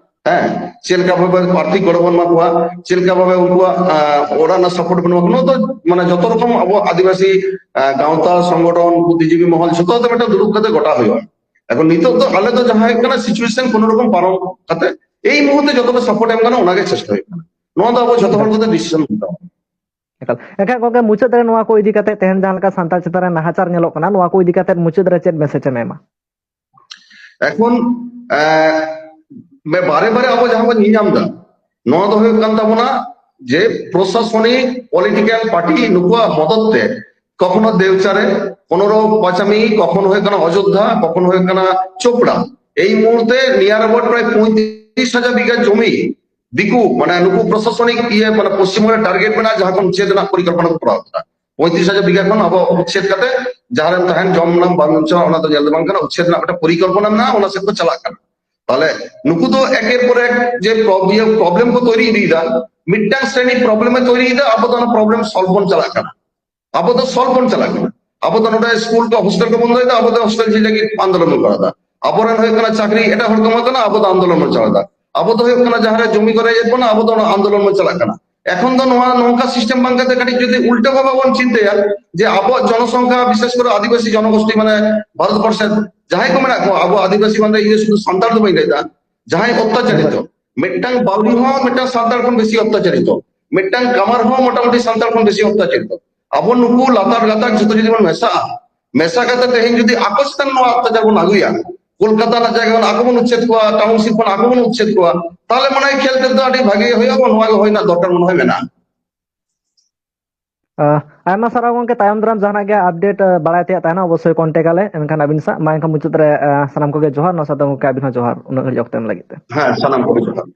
ᱦᱮᱸ, ᱪᱮᱫ ᱞᱮᱠᱟ ᱵᱷᱟᱵᱮ ᱟᱨᱛᱷᱤᱠ ᱜᱚᱲᱚ ᱵᱚᱱ ᱮᱢᱟ ᱠᱚᱣᱟ, ᱪᱮᱫ ᱞᱮᱠᱟ ᱵᱷᱟᱵᱮ ᱩᱱᱠᱩᱣᱟᱜ, ᱟᱸ, ᱚᱲᱟᱜ ᱨᱮᱱᱟᱜ ᱥᱟᱯᱳᱨᱴ ᱵᱚᱱ ᱮᱢᱟ ᱠᱚᱣᱟ, ᱱᱚᱣᱟ ᱫᱚ ᱢᱟᱱᱮ ᱡᱷᱚᱛᱚ ᱨᱚᱠᱚᱢ ᱟᱵᱚᱣᱟᱜ ᱟᱹᱫᱤᱵᱟᱹᱥᱤ, ᱟᱸ, ᱜᱟᱶᱛᱟ, ᱥᱚᱝᱜᱚᱴᱷᱚᱱ, ᱵᱩᱫᱽᱫᱷᱤᱡᱤᱵᱤ ᱢᱚᱦᱚᱞ ᱡᱷᱚᱛᱚ ᱠᱟᱛᱮ ᱢᱤᱫᱴᱟᱝ ᱫᱩᱲᱩᱵ ᱠᱟᱛᱮ ᱜᱚᱴᱟ ᱦᱩᱭᱩᱜᱼᱟ᱾ ᱮᱠᱷᱚᱱ ᱱᱤᱛᱚᱜ ᱫᱚ ᱟᱞᱮ ᱫᱚ ᱡᱟᱦᱟᱸ ᱦᱩᱭᱩᱜ ᱠᱟᱱᱟ ᱥᱤᱪᱩᱭᱮᱥᱚᱱ ᱠᱳᱱᱳ ᱨᱚᱠᱚᱢ ᱯᱟᱨᱚᱢ ᱠᱟᱛᱮ ᱮᱭ ᱢᱩᱦᱩᱨᱛᱮ ᱡᱚᱛᱚ ᱥᱟᱯᱳᱨᱴ ᱮᱢ ᱜᱟᱱᱚᱜᱼᱟ, ᱚᱱᱟᱜᱮ ᱪᱮᱥᱴᱟ ᱦᱩᱭᱩᱜ ᱠᱟᱱᱟ᱾ ᱱᱚᱣᱟ ᱫᱚ ᱟᱵᱚ ᱡᱷᱚᱛᱚ ᱦᱚᱲ ᱠᱟᱛᱮ ᱰᱤᱥᱤᱥᱚᱱ ᱦᱟᱛᱟᱣ᱾ ᱮᱠᱟᱞ᱾ ᱮᱱᱠᱷᱟᱱ ᱜᱚᱝᱠᱮ, ᱢᱩᱪᱟᱹᱫ ᱨᱮ ᱱᱚᱣᱟ ᱠᱚ ᱤᱫᱤ ᱠᱟᱛᱮ, ᱛᱮᱦᱮᱧ ᱡᱟᱦᱟᱸ ᱞᱮᱠᱟ ᱥᱟᱱᱛᱟᱲ ᱪᱮᱛᱟᱱ ᱨᱮ ᱱᱟᱦᱟᱪᱟᱨ ᱧᱮᱞᱚᱜ ᱠᱟᱱᱟ, ᱱᱚᱣᱟ ᱠᱚ ᱤᱫᱤ ᱠᱟᱛᱮ ᱢᱩᱪᱟᱹᱫ ᱨᱮ ᱪᱮᱫ ᱢᱮᱥᱮᱡᱽ ᱮᱢ ᱮᱢᱟ? ᱮᱠᱷᱚᱱ, ᱮ, ᱵᱮ-, ᱵᱟᱨᱮ ᱵᱟᱨᱮ ᱟᱵᱚ ᱡᱟᱦᱟᱸ ᱵᱚᱱ ᱧᱮᱧᱟᱢ ᱮᱫᱟ, ᱱᱚᱣᱟ ᱫᱚ ᱦᱩᱭᱩᱜ ᱠᱟᱱ ᱛᱟᱵᱚᱱᱟ ᱡᱮ ᱯᱨᱚᱥᱟᱥᱚᱱᱤᱠ ᱯᱚᱞᱤᱴᱤᱠᱟᱞ ᱯᱟᱨᱴᱤ ᱱᱩᱠᱩᱣᱟᱜ ᱢᱚᱫᱚᱛ ᱛᱮ ᱠᱚᱠᱷᱚᱱᱳ ᱫᱮᱣᱪᱟᱨᱮ, ᱠᱚᱠᱷᱚᱱᱳ ᱯᱟᱪᱟᱢᱤ, ᱠᱚᱠᱷᱚᱱᱳ ᱦᱩᱭᱩᱜ ᱠᱟᱱᱟ ᱚᱡᱳᱫᱽᱫᱷᱟ, ᱠᱚᱠᱷᱚᱱᱳ ᱦᱩᱭᱩᱜ ᱠᱟᱱᱟ ᱪᱳᱯᱲᱟ, ᱮᱭ ᱢᱩᱦᱩᱨᱛᱮ near about ᱯᱨᱟᱭ ᱯᱚᱸᱭᱛᱨᱤᱥ ᱦᱟᱡᱟᱨ ᱵᱤᱜᱷᱟ ᱡᱚᱢᱤ ᱫᱤᱠᱩ, ᱢᱟᱱᱮ ᱱᱩᱠᱩ ᱯᱨᱚᱥᱟᱥᱚᱱᱤᱠ ᱤᱭᱟᱹ, ᱢᱟᱱᱮ ᱯᱚᱥᱪᱤᱢ ᱵᱟᱝᱞᱟ ᱴᱟᱨᱜᱮᱴ ᱢᱮᱱᱟᱜᱼᱟ, ᱡᱟᱦᱟᱸ ᱠᱷᱚᱱ ᱩᱪᱪᱷᱮᱫ ᱨᱮᱱᱟᱜ ᱯᱚᱨᱤᱠᱚᱞᱯᱚᱱᱟ ᱠᱚ ᱠᱚᱨᱟᱣ ᱠᱟᱫᱟ᱾ ᱯᱚᱸᱭᱛᱨᱤᱥ ᱦᱟᱡᱟᱨ ᱵᱤᱜᱷᱟ ᱠᱷᱚᱱ ᱟᱵᱚ ᱩᱪᱪᱷᱮᱫ ᱠᱟᱛᱮ ᱡᱟᱦᱟᱸ ᱨᱮᱢ ᱛᱟᱦᱮᱱ, ᱡᱚᱢ ᱧᱟᱢ ᱵᱟᱝ ᱧᱟᱢ ᱪᱟᱵᱟᱜ, ᱚᱱᱟ ᱫᱚ ᱧᱮᱞ ᱫᱚ ᱵᱟᱝ ᱠᱟᱱᱟ, ᱩᱪᱪᱷᱮᱫ ᱨᱮᱱᱟᱜ ᱢᱤᱫᱴᱟᱝ ᱯᱚᱨᱤᱠᱚᱞᱯᱚᱱᱟ ᱢᱮᱱᱟᱜᱼᱟ, ᱚᱱᱟ ᱥᱮᱫ ᱠᱚ ᱪᱟᱞᱟᱜ ᱠᱟᱱᱟ᱾ ᱛᱟᱦᱞᱮ ᱱᱩᱠᱩ ᱫᱚ ᱮᱠᱮᱨ ᱯᱚᱨ ᱮᱠ ᱡᱮ ᱯᱨᱚᱵ-, ᱤᱭᱟᱹ, ᱯᱨᱚᱵᱞᱮᱢ ᱠᱚ ᱛᱚᱭᱨᱤ ᱤᱫᱤᱭᱮᱫᱟ, ᱢᱤᱫᱴᱟᱝ ᱥᱨᱮᱱᱤ ᱯᱨᱚᱵᱞᱮᱢ ᱮ ᱛᱚᱭᱨᱤᱭᱮᱫᱟ, ᱟᱵᱚ ᱫᱚ ᱚᱱᱟ ᱯᱨᱚᱵᱞᱮᱢ ᱥᱚᱞᱵᱷ ᱵᱚᱱ ᱪᱟᱞᱟᱜ ᱠᱟᱱᱟ᱾ ᱟᱵᱚ ᱫᱚ ᱥᱚᱞᱵᱷ ᱵᱚᱱ ᱪᱟᱞᱟᱜ ᱠᱟᱱᱟ᱾ ᱟᱵᱚ ᱫᱚ ᱱᱚᱰᱮ ᱥᱠᱩᱞ ᱠᱚ, ᱦᱳᱥᱴᱮᱞ ᱠᱚ ᱵᱚᱱᱫᱚᱭᱮᱫᱟ, ᱟᱵᱚ ᱫᱚ ᱦᱳᱥᱴᱮᱞ ᱡᱷᱤᱡ ᱞᱟᱹᱜᱤᱫ ᱟᱱᱫᱳᱞᱚᱱ ᱵᱚᱱ ᱠᱚᱨᱟᱣ ᱮᱫᱟ᱾ ᱟᱵᱚᱨᱮᱱ ᱦᱩᱭᱩᱜ ᱠᱟᱱᱟ ᱪᱟᱹᱠᱨᱤ ᱮᱴᱟᱜ ᱦᱚᱲ ᱠᱚ ᱮᱢᱟ ᱠᱟᱱᱟ, ᱟᱵᱚ ᱫᱚ ᱟᱱᱫᱳᱞᱚᱱ ᱵᱚᱱ ᱪᱟᱞᱟᱣ ᱮᱫᱟ᱾ ᱟᱵᱚ ᱫᱚ ᱦᱩᱭᱩᱜ ᱠᱟᱱᱟ ᱡᱟᱦᱟᱸ ᱨᱮ ᱡᱚᱢᱤ ᱠᱚ ᱨᱮᱡ ᱮᱫ ᱵᱚᱱᱟ, ᱟᱵᱚ ᱫᱚ ᱚᱱᱟ ᱟᱱᱫᱳᱞᱚᱱ ᱵᱚᱱ ᱪᱟᱞᱟᱜ ᱠᱟᱱᱟ᱾ ᱮᱠᱷᱚᱱ ᱫᱚ ᱱᱚᱣᱟ ᱱᱚᱝᱠᱟ ᱥᱤᱥᱴᱮᱢ ᱵᱟᱝ ᱠᱟᱛᱮ ᱠᱟᱹᱴᱤᱡ ᱡᱩᱫᱤ ᱩᱞᱴᱟᱹ ᱵᱷᱟᱵᱮ ᱵᱚᱱ ᱪᱤᱱᱛᱟᱹᱭᱟ ᱡᱮ ᱟᱵᱚᱣᱟᱜ ᱡᱚᱱᱚᱥᱚᱝᱠᱷᱟ, ᱵᱤᱥᱮᱥ ᱠᱚᱨᱮ ᱟᱹᱫᱤᱵᱟᱹᱥᱤ ᱡᱚᱱᱚᱜᱳᱥᱴᱤ, ᱢᱟᱱᱮ ᱵᱷᱟᱨᱚᱛ ᱵᱚᱨᱥᱮ ᱡᱟᱦᱟᱸᱭ ᱠᱚ ᱢᱮᱱᱟᱜ ᱠᱚᱣᱟ, ᱟᱵᱚ ᱟᱹᱫᱤᱵᱟᱹᱥᱤ ᱢᱟᱱᱮ ᱤᱧ ᱫᱚ ᱥᱩᱫᱷᱩ ᱥᱟᱱᱛᱟᱲ ᱫᱚ ᱵᱟᱹᱧ ᱞᱟᱹᱭᱫᱟ, ᱡᱟᱦᱟᱸᱭ ᱚᱛᱛᱟᱪᱟᱨᱤᱛᱚ, ᱢᱤᱫᱴᱟᱝ ᱵᱟᱣᱨᱤ ᱦᱚᱸ ᱢᱤᱫᱴᱟᱝ ᱥᱟᱱᱛᱟᱲ ᱠᱷᱚᱱ ᱵᱮᱥᱤ ᱚᱛᱛᱟᱪᱟᱨᱤᱛᱚ, ᱢᱤᱫᱴᱟᱝ ᱠᱟᱢᱟᱨ ᱦᱚᱸ ᱢᱚᱴᱟᱢᱩᱴᱤ ᱥᱟᱱᱛᱟᱲ ᱠᱷᱚᱱ ᱵᱮᱥᱤ ᱚᱛᱛᱟᱪᱟᱨᱤᱛᱚ᱾ ᱟᱵᱚ ᱱᱩᱠᱩ ᱞᱟᱛᱟᱨ ᱜᱟᱛᱟᱠ ᱡᱷᱚᱛᱚ ᱡᱩᱫᱤ ᱵᱚᱱ ᱢᱮᱥᱟᱜᱼᱟ, ᱢᱮᱥᱟ ᱠᱟᱛᱮ ᱛᱮᱦᱮᱧ ᱡᱩᱫᱤ ᱟᱠᱚ ᱪᱮᱛᱟᱱ ᱱᱚᱣᱟ ᱚᱛᱛᱟᱪᱟᱨ ᱵᱚᱱ ᱟᱹᱜᱩᱭᱟ, ᱠᱳᱞᱠᱟᱛᱟ ᱨᱮᱱᱟᱜ ᱡᱟᱭᱜᱟ ᱠᱷᱚᱱ ᱟᱠᱚ ᱵᱚᱱ ᱩᱪᱪᱷᱮᱫ ᱠᱚᱣᱟ, ᱴᱟᱣᱩᱱᱥᱤᱯ ᱠᱷᱚᱱ ᱟᱠᱚ ᱵᱚᱱ ᱩᱪᱪᱷᱮᱫ ᱠᱚᱣᱟ, ᱛᱟᱦᱚᱞᱮ ᱢᱚᱱᱮ ᱦᱚᱭ ᱠᱷᱮᱞ ᱛᱮᱫᱚ ᱟᱹᱰᱤ ᱵᱷᱟᱜᱮ ᱦᱩᱭᱩᱜᱼᱟ, ᱱᱚᱣᱟ ᱜᱮ ᱦᱩᱭ ᱨᱮᱱᱟᱜ ᱫᱚᱨᱠᱟᱨ ᱢᱚᱱᱮ ᱦᱚᱭ ᱢᱮᱱᱟᱜᱼᱟ᱾ ᱟᱭᱢᱟ ᱥᱟᱨᱦᱟᱣ ᱜᱚᱝᱠᱮ᱾ ᱛᱟᱭᱚᱢ ᱫᱟᱨᱟᱢ ᱡᱟᱦᱟᱱᱟᱜ ᱜᱮ ᱟᱯᱰᱮᱴ ᱵᱟᱲᱟᱭ ᱛᱮᱭᱟᱜ ᱛᱟᱦᱮᱱᱟ, ᱚᱵᱚᱥᱥᱳᱭ ᱠᱚᱱᱴᱮᱠ ᱟᱞᱮ ᱮᱱᱠᱷᱟᱱ ᱟᱹᱵᱤᱱ ᱥᱟᱶ᱾ ᱢᱟ ᱮᱱᱠᱷᱟᱱ ᱢᱩᱪᱟᱹᱫ ᱨᱮ ᱥᱟᱱᱟᱢ ᱠᱚᱜᱮ ᱡᱚᱦᱟᱨ, ᱱᱚᱣᱟ ᱥᱟᱶᱛᱮ ᱜᱚᱝᱠᱮ ᱟᱹᱵᱤᱱ ᱦᱚᱸ ᱡᱚᱦᱟᱨ, ᱩᱱᱟᱹᱜ ᱜᱷᱟᱹᱲᱤᱡ ᱚᱠᱛᱚ ᱮᱢ ᱞᱟᱹᱜᱤᱫ ᱛᱮ᱾ ᱦᱮᱸ, ᱥᱟᱱᱟᱢ ᱠᱚᱜᱮ ᱡᱚᱦᱟᱨ᱾